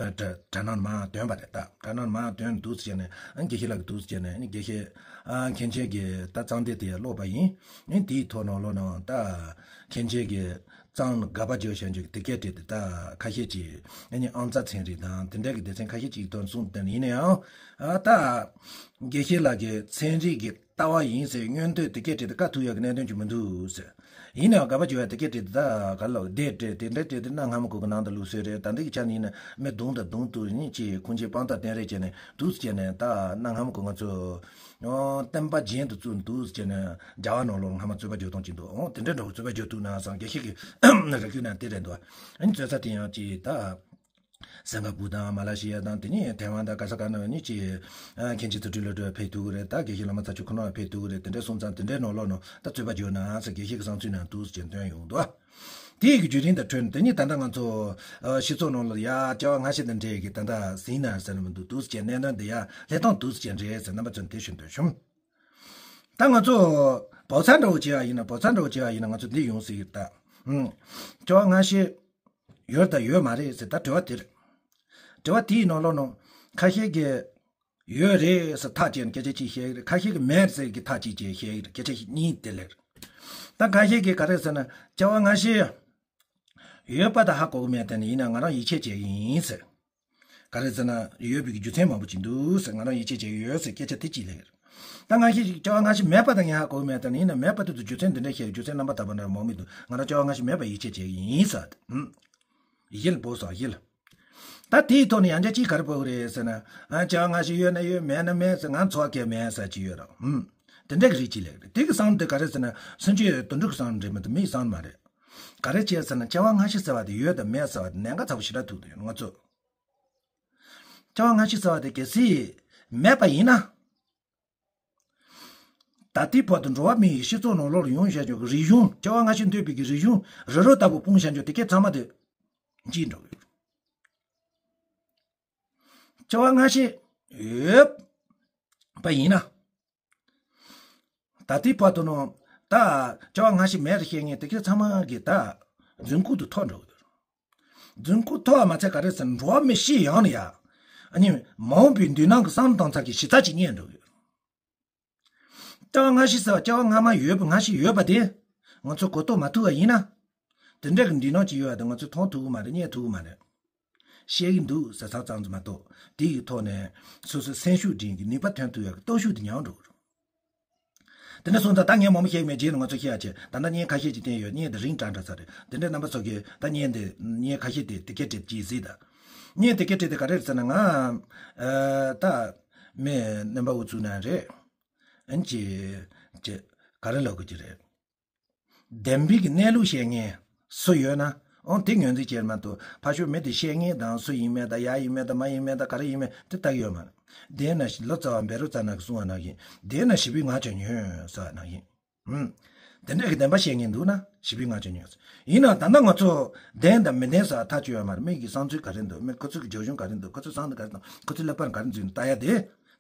དགྲ་དགྲ་ནང་མར་འདོན་པ་རེད། ད་དགྲ་ནང་མར་འདོན་འདུག་སེ་བྱས་ནས། ཨ་དགེ་བཤེས་ལགས་ཀྱིས་འདུག་སེ་བྱས་ནས། ཨ་དགེ་བཤེས་ཨ་མཁན་ཆེན་གྱིས་ད་གཙང་སྡེ་དེ་ཀློག་པ་ཡིན། ཨ་དེའི་ཐོག་ནང་ལོགས་ནས་ད་མཁན་ཆེན་གྱིས་གཙང་ལ་དགག་པ་བརྗོད་བྱ་རྒྱུ་དེ་སྐད་བྲིས་ཏེ། ད་ཁ་ཤས་ཅིག་ཨ་ནི་ཨང་རྩ་ཚན་རིག་དང་དེ་འདྲ་གི་སྡེ་ཚན་ཁ་ཤས་ཅིག་ཐོག་གསུངས་དོན་ཡིན་ན་ཡང་། ཨ་ད་དགེ་བཤེས་ལགས་ཀྱིས་ཚན་རིག་གི་ལྟ་བ་ཡིན་ཟེར་མངོན་འདོད་དེ་སྐད་བྲིས་ཏེ་བཀག་ཐུབ་ཡག་གི་གནད་དོན་ཅིག་མི་འདུག་ཟེར། ཡིན་ནའང་དགག་པ་བརྗོད་ཡག་དེ་སྐད་བྲིས་ཏེ། ད་ག་ལ་དེ་བྲིས་དེ་འདྲ་བྲིས་ཏེ་གནའ་སྔ་མོ་གོ་གི་ནང་དུ་ལུགས་སྲོལ་རེད། ད་འདི་གི་ཆ་ནས་ཡིན་ན་མི་བརྡུངས་དང་བརྡུང་དུ་ནི་ཅིག་ཁུངས་སྐྱེལ་དཔང་རྟགས་བསྟན་རེས་བྱས་ནས་འདུག་སེ་བྱས་ནས། ད་གནའ་སྔ་མོ་གོ་ང་ཚོ་ཨོ་བསྟན་པ་རྒྱན་དུ་བཙུགས་འདུག་སེ་བྱས་ནས་རྒྱ་གར་ནང་ལོགས་སྔ་མ་རྩོད་པ་རྒྱག་སྟངས་ཅིག་འདུག་འོ་དེ་འདྲ་འདྲ་བོ་རྩོད་པ་རྒྱག་ཐུབ་ན་བསམ། དགེ་བཤེས་ཀྱིས་རེ་སྐུལ་ན་དེ་རེད་འདུག་ཨ་ནི་རྩོད་ས་དེ་ཡང་ཅིག་ད། སིང་ག་པུར་དང་མ་ལེ་ཤི་ཡ་དང་། དེ་ནས་ཐའེ་ཝན་དང་ག་ས་ག་ནས་ནི་ཅིག་ཨ་མཁན་ཆེན་ཚུལ་ཁྲིམས་བློ་གྲོས་ཕེབས་ཐུབ་ཀྱི་རེད། ད་དགེ་བཤེས་ལོ་མ་ཚ་ཆོས་ཁོ་ན་ཕེབས་ཐུབ་ཀྱི་རེད། དེ་འདྲ་སོང་ཙང་དེ་འདྲའི་ནང་ལོགས་ནང་ད་རྩོད་པ་བརྗོད་ན་ཟེར་དགེ་བཤེས་ཀྱི་བསམ་ཚུལ་ནང་འདུག་སེ་བྱས་བཏོན་ཡོང་འདུག་དེ་ཡི་གི་བརྒྱུད་རིམ་དང་འཕྲོས་ནས་དེ་ནི་ད་ལྟ་ང་ཚོ་ཨ་སྤྱི་ཚོགས་ནང་ལ་ཡ་བྱ་བ་སྔ་ཕྱི་དང་འབྲེལ་གྱི་ད་ལྟ་ཟིན་ན་ཟེར་ན་མི་འདུག་འདུག་སེ་བྱས་གནད་དོན་འདི་ཡ་ལྷན་ཐོག་འདུག་སེ་བྱས་རེད་ཟེར་རྣམ་པ་ཚོར་འདི་ཞུ་འདོད་བྱུང་། ད་ང་ཚོ་བབ་ཚ་འདྲ་བོ་བྱས་པ་ཡིན་ན། བབ་ཚ་འདྲ་བོ་བྱས་པ་ཡིན་ན་ང་ཚོ་འདི་ཡོང་སྲིད་ཀྱི་རེད་ད། ཨུམ། བྱ་བ་སྔ་ཕྱི་ཡོད་དང་ཡོད་མ་རེད་ཟེར་ད་དྲི་བ་དེ་རེད། དྲི་བ་དེའི་ནང་ལོགས་ནང་ཁ་ཤས་ཀྱིས་ ཡོད་རེད་ཟེར་ཐག་བཅད་ནས་སྐད་ཆ་གཅིག་བཤད་ཀྱི་རེད། ཁ་ཤས་ཀྱིས་མེད་ཟེར་གྱི་ཐག་གཅིག་བཅད་བཤད་ཀྱི་རེད། སྐད་ཆ་གཉིས་དེ་ལས་རེད། ད་ཁ་ཤས་ཀྱིས་ག་རེ་ཟེར་ན། སྐྱེ་བ་སྔ་ཕྱི་ཡོད་པ་དང་ཧ་གོ་གི་མེད་དེ་ནི་ཡིན་ན་ང་རང་ཡིད་ཆེས་བྱེད་ཀྱི་ཡིན་ཟེར། ག་རེ་ཟེར་ན་ཡོད་པའི་རྒྱུ་མཚན་མང་པོ་ཅིག་འདུག་ཟེར། ང་རང་ཡིད་ཆེས་བྱེད་ཀྱི་ཡོད་ཟེར་སྐད་ཆ་དེ་གཅིག་ལས་ཀྱི་རེད། ད་སྔ་ཕྱི་སྐྱེ་བ་སྔ་ཕྱི་མེད་པ་དང་ངས་ཧ་གོ་གི་མེད་དེ་ནི་ཡིན་ན་མེད་པ་དེ་ཚོ་རྒྱུ་མཚན་འདི་འདྲ་བཤད། རྒྱུ་མཚན་རྣམ་པ་དག་པ་འདྲ་མང་མི་འདུག་ང་རང་སྐྱེ་བ་སྔ་ཕྱི་མེད་པ་ཡིད་ཆེས་བྱེད་ཀྱི་ཡིན་ཟེར། ཨུམ། ཡིད་ལ་འབོག་སོང་ཡིད་ལ། ད་དེའི་ཐོག་ནས་ཡང་བསྐྱར་གཅིག་ག་རེ་འབོད་ཀྱི་རེད་ཟེར་ན། ཨ། སྐྱེ་བ་སྔ་ཕྱི་ཡོད་ན་ཡོད། མེད་ན་མེད་ཟེར། ང་ཚོ་བ་སྐད་མེད་ཟེར་གྱི་ཡོད་རེད། ཨུམ། དེ་འདྲ་གི་རིགས་གཅིག་ལས་རེད། དེ་གི་བསམ་དེ་ག་རེ་ཟེར་ན། སེམས་ཅན་དོན་གྲུབ་ཀྱི་བསམ་རེད་མ་གཏོགས་མིའི་བསམ་མ་རེད། ག་རེ་བྱས་ཟེར་ན་སྐྱེ་བ་སྔ་ཕྱི་ཟེར་བ་དེ་ཡོད་དང་མེད་ཟེར་བ་དེ་གནད་འགག་ཚ་པོ་ཞེ་དྲག་ཐུག་འདུག་ང་ཚོ། སྐྱེ་བ་སྔ་ཕྱི་ཟེར་བ་དེ་གལ་སྲིད་མེད་པ་ཡིན་ན། ད་ལྟའི་བར་དུ་འགྲོ་བ་མི་ཡི་སྤྱི་ཚོགས་ནང་ལོགས་ལ་ཡོང་བཞག་ཆོག་གི་རིག་གཞུང་། སྐྱེ་བ་སྔ་ཕྱི་འདོད་པའི་གི་རིག་གཞུང་རི་རོ་ལྟ་བུ་སྤུངས་བཞག་ཆོག་དེ་གའི་ཚང་མ་དེ་འཇིག་འགྲོ་གི་ཡོད། སྐྱེ་བ་སྔ་ཕྱི་ཡོད་པ་ཡིན་ན། ད་ལྟའི་བར་དུ་ནོ། ད་སྐྱེ་བ་སྔ་ཕྱི་མེད་རེད་བཤད་མཁན་དེ་གའི་ཚང་མ་གི་ད་རྫུན་རྐུབ་ཏུ་ཐོན་འགྲོ་གི་ཡོད། རྫུན་རྐུབ་ཐོན་པ་མ་ཚད་ག་རེ་ཟེར་ན་འགྲོ་བ་མི་ཤི་ཡང་ནི་ཡ། ཨ་ནི་མ་འོངས་པའི་མདུན་ནང་གི་བསམ་བློ་བཏང་ཚར་གི་གཞི་རྩ་ཅིག་རྙེད་འགྲོ་གི་ཡོད། སྐྱེ་བ་སྔ་ཕྱི་ཟེར་བ་སྐྱེ་བ་སྔ་མ་ཡོད་པ་སྔ་ཕྱི་ཡོད་པ་དེ་ང་ཚོས་གོ་རྟོགས་མ་ཐུབ་པ་ཡིན་ན། དེ་འདྲ་གི་མདུན་ནང་ཅིག་ཡོད་པ་དེ་ང་ཚོས་མཐོང་ཐུབ་ཀྱི་མ་རེད། རྙེད་ཐུབ་ཀྱི་མ་རེད། བཤད་ཀྱི་འདུག་ཟེར་ཚར་ཙམ་ཙམ་མ་གཏོགས་དེ་ཡི་ཐོག་ནས་སོ་སོའི་སེམས་ཤུགས་སྒྲིམ་གྱི་ནུས་པ་ཐོན་ཐུབ་ཡག་གི་སྟོབས་ཤུགས་དེ་ཉམས་འགྲོ་གི་རེད། དེ་འདྲ་སོང་ཙང་ད་ངས་མང་པོ་བཤད་ཀྱི་མེད། རྗེས་ལ་ང་ཚོ་བཤད་ཡག་བྱས། ད་ལྟ་བརྙན་ཁ་ཤས་ཅིག་བསྟན་ཡོད། བརྙན་དེ་རིང་དྲགས་འདྲ་ས་རེད། དེ་འདྲ་རྣམ་པ་ཚོ་གིས་ད་བརྙན་དེ་བརྙན་ཁ་ཤས་དེ་དེ་སྐད་བྲིས་ཀྱི་གཟིགས་དང་། བརྙན་དེ་སྐད་བྲིས་དེ་ག་རེ་རེད་ཟེར་ན། ང་ཨ་ད་མི་སྨན་པ་འུ་ཚུགས་ན་རེད། ཨན་ཅི་ཅི་ག་རེ་ལབ་དགོས་ཀྱི་རེད། བདེན་པའི་གི་གནས་ལུགས་བཤད་མཁན་སུ་ཡོད་ན། འོང་དེ་ངོས་འཛིན་བྱེད་མ་གཏོགས་ཕར་ཕྱོགས་མི་དེ་བཤད་མཁན་དང་སུ་ཡིན་མིན་དང་ཡག་ཡིན་མིན་དང་མ་ཡིན་མིན་དང་ག་རེ་ཡིན་མིན་དེ་ལྟ་གི་ཡོད་མ་རེད། དེས་ན་ལོ་ཙཱ་བ་བཻ་རོ་ཙ་ན་གིས་གསུངས་པ་ནང་བཞིན། དེས་ན་ཞི་བའི་ངང་བྱོན་ཉོན་ཟེར་བ་ནང་བཞིན། ཨུམ། དེ་འདྲ་གི་བདེན་པ་བཤད་མཁན་འདུག་ན་ཞི་བའི་ངང་བྱོན་ཉོན་ཟེར། ཡིན་ནའང་ད་ལྟ་ང་ཚོ་བདེན་དང་མི་བདེན་ཟེར་བ་ཐག་གཅོད་ཡོད་མ་རེད། མི་གི་བསམ་ཚུལ་ག་རེ་འདུག་མི་ཁོ་ཚོའི་གི་རྒྱབ་ལྗོངས་ག་རེ་འདུག་ཁོ་ཚོའི་བསམ་བློ་ག་རེ་འདུག་ཁོ་ཚོའི་ཀླད་པར་ག་རེ་འཛུལ་ནས་ལྟ་ཡ་དེ།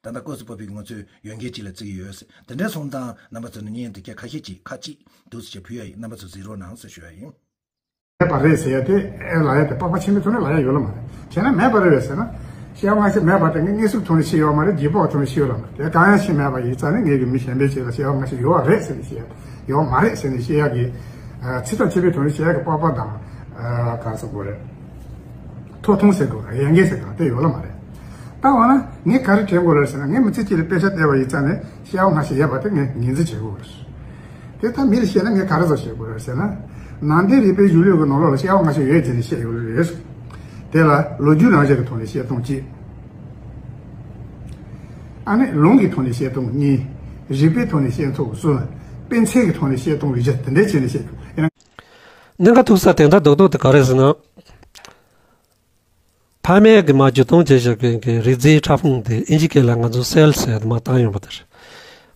ད་ལྟ་ཀོ་སི་པོ་པི་གི་ང་ཚོའི་ཡོན་གལ་ཅིག་ལ་བརྩི་གི་ཡོད་ཟེར། དེ་འདྲ་སོང་ཙང་རྣམ་པ་ཚོ་ནི་བརྙན་དེ་ག་ཁ་ཤས་ཅིག་ཁ་ཅིག་འདུག་ཟེར་ཕུལ་ཡ་ཡིན། རྣམ་པ་ཚོ་གཟིགས་རོགས་གནང་ཟེར་ཞུ་ཡ་ཡིན། མེད་པ་རེད་ཟེར་ཡ་དེ་ཨེ་ལབ་ཡ་དེ་སྤོབས་པ་ཆེན་པོའི་ཐོག་ནས་ལབ་ཡ་ཡོད་ལ་མ་རེད། བྱས་ན་མེད་པ་རེད་བས་ཟེར་ན། སྐྱེ་བ་སྔ་ཕྱི་མེད་པ་དེ་ངས་དངོས་སུ་ཐོག་ནས་ཤེས་ཡོད་མ་རེད། རྗེས་དཔག་ཐོག་ནས་ཤེས་ཡོད་ལ་མ་རེད། དེ་གང་ཡང་ཤེས་མེད་པ་ཡིན་ཙང་ནི་ངས་ཀྱི་མི་གཞན་པའི་ཆེད་ལ་སྐྱེ་བ་སྔ་ཕྱི་ཡོད་པ་རེད་ཟེར་ནས་བཤད་ཡ། ཡོད་མ་རེད་ཟེར་ནས་བཤད་ཡ་གི་ཚིག་ཐག་ཆོད་པའི་ཐོག་ནས་བཤད་ཡ་གི་སྤོབས་པ་དང་། ཨ། ག་རེ་ཟེར་དགོས་རེད། ཐོག་མཐོང་ཟེར་དགོས་རེད། ཡན་གན་ཟེར་གང་དེ་ཡོད་ལ་མ་རེད། ད་འོ་ན་ངས་ག་རེ་དྲན་དགོས་རེད་ཟེར་ན། ངས་མི་ཚེ་གཅིག་ལ་དཔེ་ཆ་བལྟས་པ་ཡིན་ཙང་ནས་སྐྱེ་བ་སྔ་ཕྱི་ཡོད་པ་དེ་ངས་ངོས་འཛིན་བྱེད་དགོས་རེད། དེ་ལྟར་མི་ལ་བཤད་ན་ངས་ག་རེ་ཟེར་བཤད་དགོས་རེད་ཟེར་ན། ནང་བསྟན་རིག་པའི་གཞུང་ལུགས་ཀྱི་ནང་ལོགས་ལ་སྐྱེ་བ་སྔ་ཕྱི་ཡོད་ཅེས་ནས་བཤད་ཡོད་རེད། དེ་ལ་ལོ་རྒྱུས་རང་བཞིན་གྱི་ཐོག་ནས་བཤད་སྟངས་གཅིག་ཨ་ནི་ལུང་གི་ཐོག་ནས་བཤད་སྟངས་གཉིས། རིག་པའི་ཐོག་ནས་བཤད་སྟངས་གསུམ། དཔེ་མཚོན་གྱི་ཐོག་ནས་བཤད་སྟངས་བཞི། དེ་འདྲ་བྱས་ནས་བཤད་དགོས། ཡིན་ན། གནད་འགག་ཐུག་ས་དོན་དག་རྡོག་རྡོག་དེ་ག་རེ་ཟེར་ན། ཕ་མས་གི་མ་བརྒྱུད་གཏོང་བྱས་བཞག་གི་གི་རིགས་རྫས་ཕྲ་ཕུང་དེ་ཨིན་ཇི་སྐད་ལ་ང་ཚོ་སེལ་ཟེར་དེ་མ་བཏང་ཡོང་པ་དེ་རེད།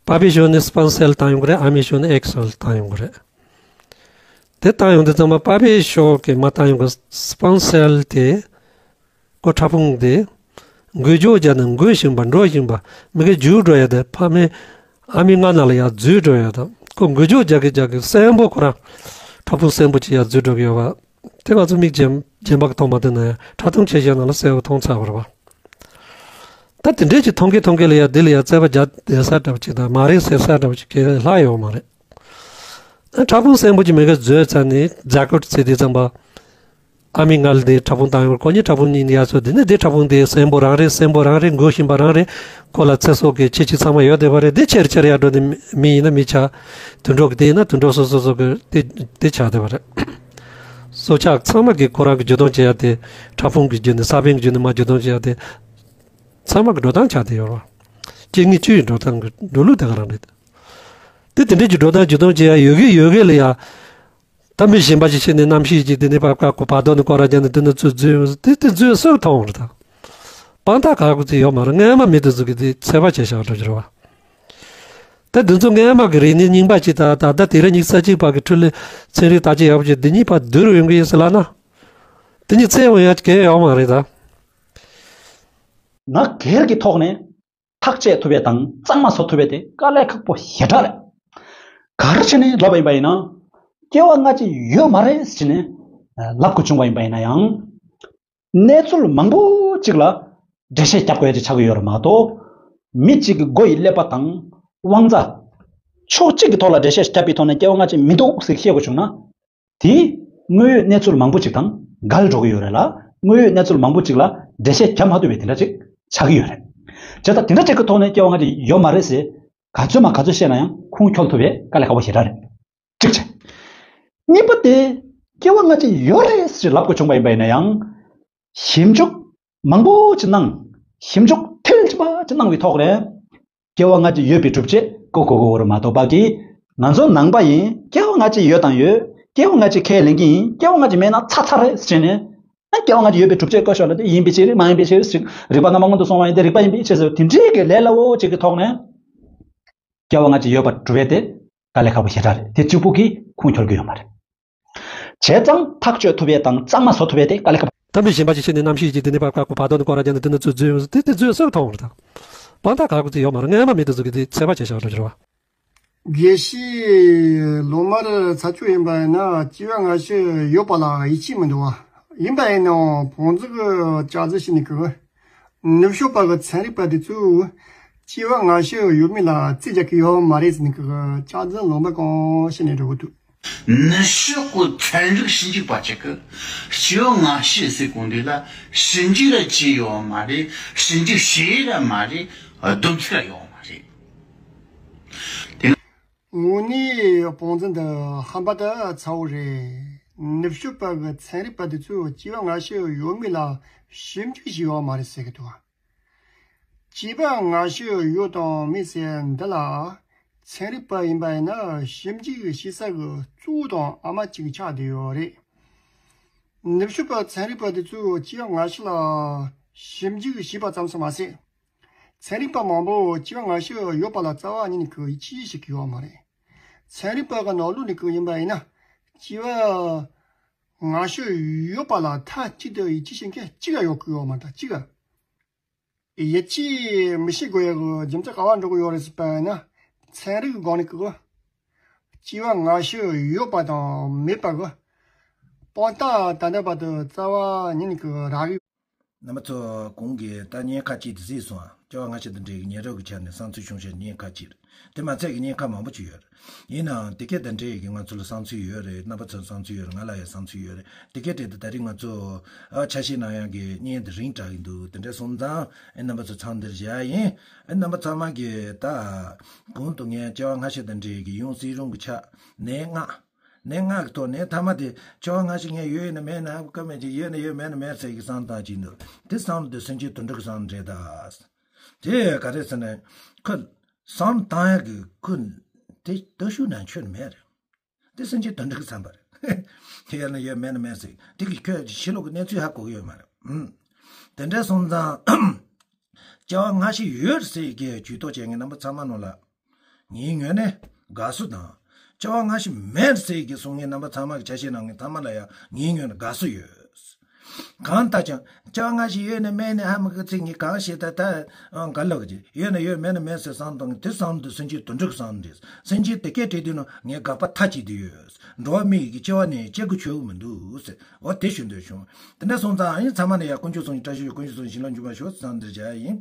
པ་ཕའི་ཞོར་ནས་སི་པན་སེལ་བཏང་ཡོང་གི་རེད། ཨ་མའི་ཞོར་ནས་ཨེག་སེལ་བཏང་ཡོང་གི་རེད། དེ་བཏང་ཡོང་དུས་ཙམ་པ་པ་ཕའི་ཞོར་གི་མ་བཏང་ཡོང་གི་སི་པན་སེལ་དེ། ཁོ་ཕྲ་ཕུང་དེ། འགུལ་སྐྱོད་བརྒྱབ་ནས་འགུལ་བཞིན་པ་འགྲོ་བཞིན་པ་མི་གི་རྒྱུག་འགྲོ་ཡ་དེ་ཕ་མའི་ཨ་མའི་མངལ་ནང་ལ་ཡར་འཛུལ་འགྲོ་ཡ་དང་། ཁོ་འགུལ་སྐྱོད་རྒྱག་གི་རྒྱག་གི་གསོན་པོ་ཁོ་རང་ཕྲ་ཕུང་གསོན་པོ་ཅིག་ཡར་འཛུལ་འགྲོ་གི་ཡོད་པ། དེ་ང་ཚོ་མིག་རྒན་རྒན་པ་གི་མཐོང་མ་ཐུབ་ན་ཡང་ཕྲ་མཐོང་ཆེ་ཤོས་ནང་ལ་གསལ་པོ་མཐོང་ཚར་བ་རེད་པ། ད་དེ་འདྲས་ཀྱི་མཐོང་གི་མཐོང་གི་ལ་ཡ་འདི་ལ་ཡ་རྩོད་པ་རྒྱག་བསྡད་ས་འདྲ་པོ་ཅིག་དང་མ་རེད་ཟེར་ས་འདྲ་པོ་ཅིག་གི་ལྷག་ཡོད་མ་རེད། ཕྲ་ཕུང་གསོན་པོ་ཅིག་མི་ག་འཛུལ་ཚར་ནས་རྫ་ཁུལ་ཚེ་དེ་ཙམ་པ། ཨ་མའི་མངལ་འདི་ཕྲ་ཕུང་བཏང་ཡོང་། ཁོ་གཉིས་ཕྲ་ཕུང་གཉིས་ཡར་སོ། དེ་ནས་འདི་ཕྲ་ཕུང་འདི་གསོན་པོ་རང་རེད། གསོན་པོ་རང་རེད། འགུལ་བཞིན་པ་རང་རེད། ཁོ་ལ་ཚེ་སྲོག་གི་ཁྱད་ཆོས་ཚང་མ་ཡོད་བསྡད་པ་རེད། འདི་ཆེར་ཆེར་ཡར་འགྲོ་ནས་མི་ཡིན་ན་མི་ཆགས། དུད་འགྲོ་གི་དེ་ཡིན་ན་དུད་འགྲོ་སོ་སོ་སོ་གི་དེ་དེ་ཆགས་བསྡད་པ་རེད། སྲོག་ཆགས་ཚང་མ་གིས་ཁོ་རང་གི་འཇུ་བཏང་བྱེད་ཡ་དེ། ཕྲ་ཕུང་གི་བརྒྱུད་ནས་ས་བོན་གྱི་བརྒྱུད་ནས་མར་འཇུ་བཏང་བྱེད་ཡ་དེ། ཚང་མ་གི་འགྲོ་སྟངས་ཆགས་བསྡད་ཡོད་རེད། སྐྱེ་དངོས་བཅུ་ཡི་འགྲོ་སྟངས་གི་འགྲོ་ལུགས་དེ་ག་རང་རེད། དེ་དེ་འདྲའི་གི་འགྲོ་སྟངས་འཇུ་བཏང་བྱེད་ཡ་ཡོད་གི་ཡོད་གི་ལ་ཡ། ད་མི་གཞན་པ་ཞིག་ཕྱིན་ནས་རྣམ་ཤེས་ཀྱིས་དེ་ནས་བར་བར་དོ་ནས་སྐོར་ར་བརྒྱབ་ནས་དེ་ནས་ཚུར་འཛུལ་ཡོང་། དེ་དེ་འཛུལ་སྲོལ་མཐོང་རེད་ད། དཔང་རྟགས་ག་གི་ཚོད་ཡོད་མ་རེད། སྔོན་མ་མི་དེ་ཚོ་གིས་དེ་ཚོད་དཔག་བྱས་བཞག་འགྲོ་གི་རེད་བ། ད་དེ་ཚོ་སྔོན་མ་གི་རིག་གནས་རྙིང་པ་ཅིག་དང་ད་ལྟ་དེང་རབས་ཉི་ཤུ་རྩ་གཅིག་པ་གི་འཕྲུལ་ལས་ཚན་རིག་བརྟག་དཔྱད་ཡག་པོ་ཅིག་འདི་གཉིས་བར་བསྡུར་ཡོང་གི་ཡིན་ཟེར་ལབ་ན། དེ་གཉིས་ཚད་ཡོང་ཡ་གལ་ཡོད་མ་རེད་ད། ང་སྒེར་གྱི་ཐོག་ནས་ཐག་བཅད་ཐུབ་པ་དང་གཙང་མ་བཟོ་ཐུབ་པ་དེ་དཀའ་ལས་ཁག་པོ་ཞེ་དྲག་རེད། ག་རེ་བྱས་ནས་ལབ་པ་ཡིན་པ་ཡིན་ན། སྐྱེ་བ་སྔ་ཕྱི་ཡོད་མ་རེད་ཟེར་ནས་ལབ་དགོས་བྱུང་བ་ཡིན་པ་ཡིན་ན་ཡང་། གནས་ཚུལ་མང་པོ་ཅིག་ལ་འགྲེལ་བཤད་རྒྱབ་དགོས་ཡ་དེ་ཆགས་ཀྱི་ཡོད་རེད་མ་གཏོགས། མི་གཅིག་གི་མགོ་ཡི་ཀླད་པ་དང་དབང་རྩ། ཕྱོགས་གཅིག་གི་ཐོག་ལ་འགྲེལ་བཤད་བརྒྱབ་པའི་ཐོག་ནས་སྐྱེ་བ་སྔ་ཕྱི་མི་འདུག་ཟེར་བཤད་དགོས་བྱུང་ན། དེ་དངོས་ཡོད་གནས་ཚུལ་མང་པོ་ཅིག་དང་འགལ་འགྲོ་གི་ཡོད་རེད་ལ། དངོས་ཡོད་གནས་ཚུལ་མང་པོ་ཅིག་ལ་འགྲེལ་བཤད་བརྒྱབ་མ་ཐུབ་པའི་དེ་འདྲ་ཅིག་ཆགས་ཀྱི་ཡོད་རེད། བྱས་ཙང་དེ་འདྲ་ཅིག་གི་ཐོག་ནས་སྐྱེ་བ་སྔ་ཕྱི་ཡོད་མ་རེད་ཟེར་ག་ཚོད་མ་ག་ཚོད་བཤད་ན་ཡང་ཁུངས་འཁྱོལ་ཐུབ་པའི་དཀའ་ལས་ཁག་པོ་ཞེ་དྲག་རེད། གཅིག་བྱས། གཉིས་པ་དེ་སྐྱེ་བ་སྔ་ཕྱི་ཡོད་རེད་ཟེར་ལབ་དགོས་བྱུང་བ་ཡིན་པ་ཡིན་ན་ཡང་། ཞིབ་འཇུག་མང་པོ་ཅིག་གནང་། ཞིབ་འཇུག་མཐིལ་ཕྱིན་པ་ཅིག་གནང་བའི་ཐོག་ནས། སྐྱེ་བ་སྔ་ཕྱི་ཡོད་པའི་སྒྲུབ་བྱེད་ཀོ་ཀོ་ཀོ་རུ་མ་གཏོགས་པ་གི། ང་ཚོ་ནང་པ་ཡིན། སྐྱེ་བ་སྔ་ཕྱི་ཡོད་དང་ཡོད། སྐྱེ་བ་སྔ་ཕྱི་ཁས་ལེན་གྱི་ཡིན། སྐྱེ་བ་སྔ་ཕྱི་མེད་ན་ཚར་ཚར་རེད་ཟེར་ནས། ཨ། སྐྱེ་བ་སྔ་ཕྱི་ཡོད་པའི་སྒྲུབ་བྱེད་བཀོད་ཤོག་ལ་དེ་ཡིན་པའི་ཕྱིར་མ་ཡིན་པའི་ཕྱིར་ཟེར། རིགས་པ་རྣམ་པ་སྔོན་དུ་སོང་བ་ཡིན་ཏེ་རིགས་པ་ཡིན་པའི་ཕྱིར་ཟེར། དེ་འདྲའི་གི་ལས་སླ་བོ་ཅིག་གི་ཐོག་ནས། སྐྱེ་བ་སྔ་ཕྱི་ཡོད་པར་སྒྲུབ་པ་དེ་དཀའ་ལས་ཁག་པོ་ཞེ་དྲག་རེད། དེ་གཅིག་པུ་གིས་ཁུངས་འཁྱོལ་གྱི་ཡོད་མ་རེད། བྱས་ཙང་ཐག་གཅོད་ཐུབ་པའི་དང་གཙང་མ་བཟོ་ཐུབ་པའི་དེ་དཀའ་ལས་ཁག་པོ། དམ་པའི་ཞེན་པ་ཅིག་ཤེས་ནས་རྣམ་ཤེས་ཀྱིས་དེ་ནི་བར་བཀག་གོ་བར་དོ་ནི་སྐོར་ར་རྒྱན་དུ་དེ་ནི་ཚུལ་རྫུན་ཡོང་ཟེར་དེ་དེ་རྫུན་ཟེར་མཐོང་བར་དང་། དཔང་རྟགས་ག་རེ་ཚོད་ཡོད་མ་རེད། སྔ་མ་མེད་དུ་བཟོ་གི་དེ་ཚད་པ་བྱས་བཞག་འགྲོ་རྒྱུ་རེད་བ། དགེ་བཤེས་ལོ་མར་ཚ་ཆུ་ཡིན་པ་ཡིན་ན་སྐྱེ་བ་སྔ་ཕྱི་ཡོད་པ་ལ་ཡིད་ཆེས་མི་འདུག་བ། ཡིན་པ་ཡིན་ནའང་བོང་རྫི་གི་ལྕགས་རྫི་ཞིག་ནི་གི། ནུབ་ཕྱོགས་པ་གི་ཚན་རིག་པ་དེ་ཚོས་སྐྱེ་བ་སྔ་ཕྱི་ཡོད་མེད་ལ་རྩིས་རྒྱག་གི་ཡོད་མ་རེད་ཟེར་ནས་ཀྱི་ལྕགས་རྫི་ལོ་མ་གང་བཤད་ནས་འགྲོ་གི་འདུག། ནུབ་ཕྱོགས་ཀྱི་ཚན་རིག་ཞིབ་འཇུག་པ་ཅིག་གིས་སྐྱེ་བ་སྔ་ཕྱི་ཟེར་གོ་འདི་ལ་ཞིབ་འཇུག་ར་བྱས་ཡོད་མ་རེད། ཞིབ་འཇུག་བྱས་ར་མ་རེད། སྡོམ་ཚིག་ར་ཡོད་མ་རེད། དེ་དངོས་གནས་བོང་རྫི་འདི་ཧམ་པ་དང་ཚ་བོ་རེད། ནུབ་ཕྱོགས་པ་གི་ཚན་རིག་པ་དེ་ཚོས་སྐྱེ་བ་སྔ་ཕྱི་ཡོད་མེད་ལ་ཞིབ་འཇུག་བྱས་ཡོད་མ་རེད་ཟེར་གི་འདུག། སྐྱེ་བ་སྔ་ཕྱི་ཡོད་དང་མེད་ཟེར་འདི་ལ་ཚན་རིག་པ་ཡིན་པ་ཡིན་ན་ཞིབ་འཇུག་བྱེད་ས་གི་གཙོ་བོ་དང་ཨ་མ་གཅིག་ཆགས་བསྡད་ཡོད་རེད། ནུབ་ཕྱོགས་པ་ཚན་རིག་པ་དེ་ཚོས་སྐྱེ་བ་སྔ་ཕྱི་ལ་ཞིབ་འཇུག་བྱས་པ་ཙམ་ཞིག་མ་ཟད། ཚན་རིག་པ་མང་པོ་སྐྱེ་བ་སྔ་ཕྱི་ཡོད་པ་ལ་རྩ་བ་ཉིད་ནས་ཀྱི་ཡིད་ཆེས་བྱེད་ཀྱི་ཡོད་མ་རེད། ཚན་རིག་པ་གི་ནང་ལོགས་ནས་ཀྱི་ཡིན་པ་ཡིན་ན་སྐྱེ་བ་སྔ་ཕྱི་ཡོད་པ་ལ་མཐའ་གཅིག་ཏུ་ཡིད་ཆེས་བྱེད་མཁན་གཅིག་ཀྱང་ཡོད་ཀྱི་ཡོད་མ་རེད། གཅིག་ཡིད་ཆེས་མི་བྱེད་དགོས་ཡག་གི་རྒྱུ་མཚན་ག་པར་འགྲོ་གི་ཡོད་རེད་ཟེར་བ་ཡིན་ན། ཚན་རིག་གི་སྒང་ནས་ཀྱི་སྐྱེ་བ་སྔ་ཕྱི་ཡོད་པ་དང་མེད་པ་གི་དཔང་རྟགས་ད་ལྟ་བར་དུ་རྩ་བ་ཉིད་ནས་ཀྱི་རག་གི་རྣམ་པ་ཚོ་གོང་གི་ད་བརྙན་ཁ་ཅིག་དེ་གཟིགས་སོང་ཨ། སྐྱེ་བ་སྔ་ཕྱི་དང་འབྲེལ་བའི་ཉེ་རབས་ཀྱི་ཆ་ནས་བསམ་ཚུལ་བྱུང་ཤེས་བརྙན་ཁ་ཅིག་རེད། དེ་མ་ཚད་ཀྱི་བརྙན་ཁ་མང་པོ་ཅིག་ཡོད་རེད། ཡིན་ནའང་དེ་གས་དང་འབྲེལ་ཡོད་ཀྱི་ང་ཚོ་ལ་བསམ་ཚུལ་ཡོད་རེད། རྣམ་པ་ཚོར་བསམ་ཚུལ་ཡོད་རེད། ང་ལ་ཡང་བསམ་ཚུལ་ཡོད་རེད། དེ་གས་དེ་ད་རིང་ང་ཚོ་ཨ་ཆ་ཤས་ནང་ཡང་གི་བརྙན་དེ་རིང་དྲག་གི་འདུག། དེ་འདྲ་སོང་ཙང་ཨེ་རྣམ་པ་ཚོ་ཚང་འདིར་བཞག་ཡིན། ཨེ་རྣམ་པ་ཚང་མ་གི་ད་གོང་དུ་ངས་སྐྱེ་བ་སྔ་ཕྱི་དང་འབྲེལ་ཡོད་ཀྱི་ཡང་སྲིད་རང་གི་ཆ་ནས་ལྔ། ནས་ལྔ་གི་ཐོག་ནས་མཐའ་མ་དེ་སྐྱེ་བ་སྔ་ཕྱི་ངས་ཡོད་ཡིན་ན་མེད་ན་ཧ་གོ་མེད་ཅིག་ཡོད་ན་ཡོད་མེད་ན་མེད་ཟེར་གི་བསམ་སྟངས་ཅིག་འདུག། དེ་བསམ་བློ་དེ་སེམས་ཅན་དོན་གྲུབ་ཀྱི་བསམ་བློ་འདྲེས་ད། དེ་ག་རེ་ཟེར་ན་ཁོ་བསམ་བློ་བཏང་ཡག་གི་ཁོ་དེ་ལྟ་ཞུ་ན་ཆོད་མེད་རེད། དེ་སེམས་ཅན་དོན་གྲུབ་ཀྱི་བསམ་པ་རེད། དེ་ཡོད་ན་ཡོད་མེད་ན་མེད་ཟེར་དེ་གི་ཁོས་ཕྱི་ལོགས་ཀྱི་གནས་ཚུལ་ཧ་གོ་གི་ཡོད་མ་རེད། ཨུམ། དེ་འདྲ་སོང་ཙང་སྐྱེ་བ་སྔ་ཕྱི་ཡོད་ཟེར་གི་ཇུས་གཏོགས་བྱེད་མཁན་རྣམ་པ་ཚང་མ་ནང་ལ། ངའི་ངོས་ནས་དགའ་བསུ་དང་། སྐྱེ་བ་སྔ་ཕྱི་མེད་ཟེར་གྱི་གསུང་མཁན་རྣམ་པ་ཚང་མ་གི་ཆ་ཤས་ནང་གི་ཚང་མ་ལ་ཡང་ངའི་ངོས་ནས་དགའ་བསུ་ཡོད། གང་ལྟར་ཀྱང་སྐྱེ་བ་སྔ་ཕྱི་ཡོད་ནས་མེད་ནས་ཧ་མི་གི་ཚིག་ངས་གང་བཤད་ད་ད་ག་ལབ་ཀྱི་ཡོད་ན་ཡོད་མེད་ན་མེད་ཟེར་བསམ་བཏང་གི་དེ་བསམ་དུ་སེམས་ཅན་དོན་གྲུབ་བསམ་རེད། སེམས་ཅན་དེ་སྐད་བྲིས་དུས་ནང་ངས་དགག་པ་མཐའ་གཅིག་ཏུ་ཡོད། འགྲོ་བ་མི་ཡི་གི་སྐྱེ་བ་ནས་སྐྱེ་དགོས་ཆོག་གི་མི་འདུག་ཟེར་འོ་དེ་ཞུ་འདོད་བྱུང་། དེ་འདྲ་སོང་ཙང་ཨ་ཡིན་ཚང་མ་ནས་ཡང་དཀོན་མཆོག་གསུམ་གྱི་བཀྲ་ཤིས་ཤོག། དཀོན་མཆོག་གསུམ་གྱི་བྱིན་རླབས་འཇུག་པར་ཤོག་བསམ་འདིར་བྱ་ཡིན།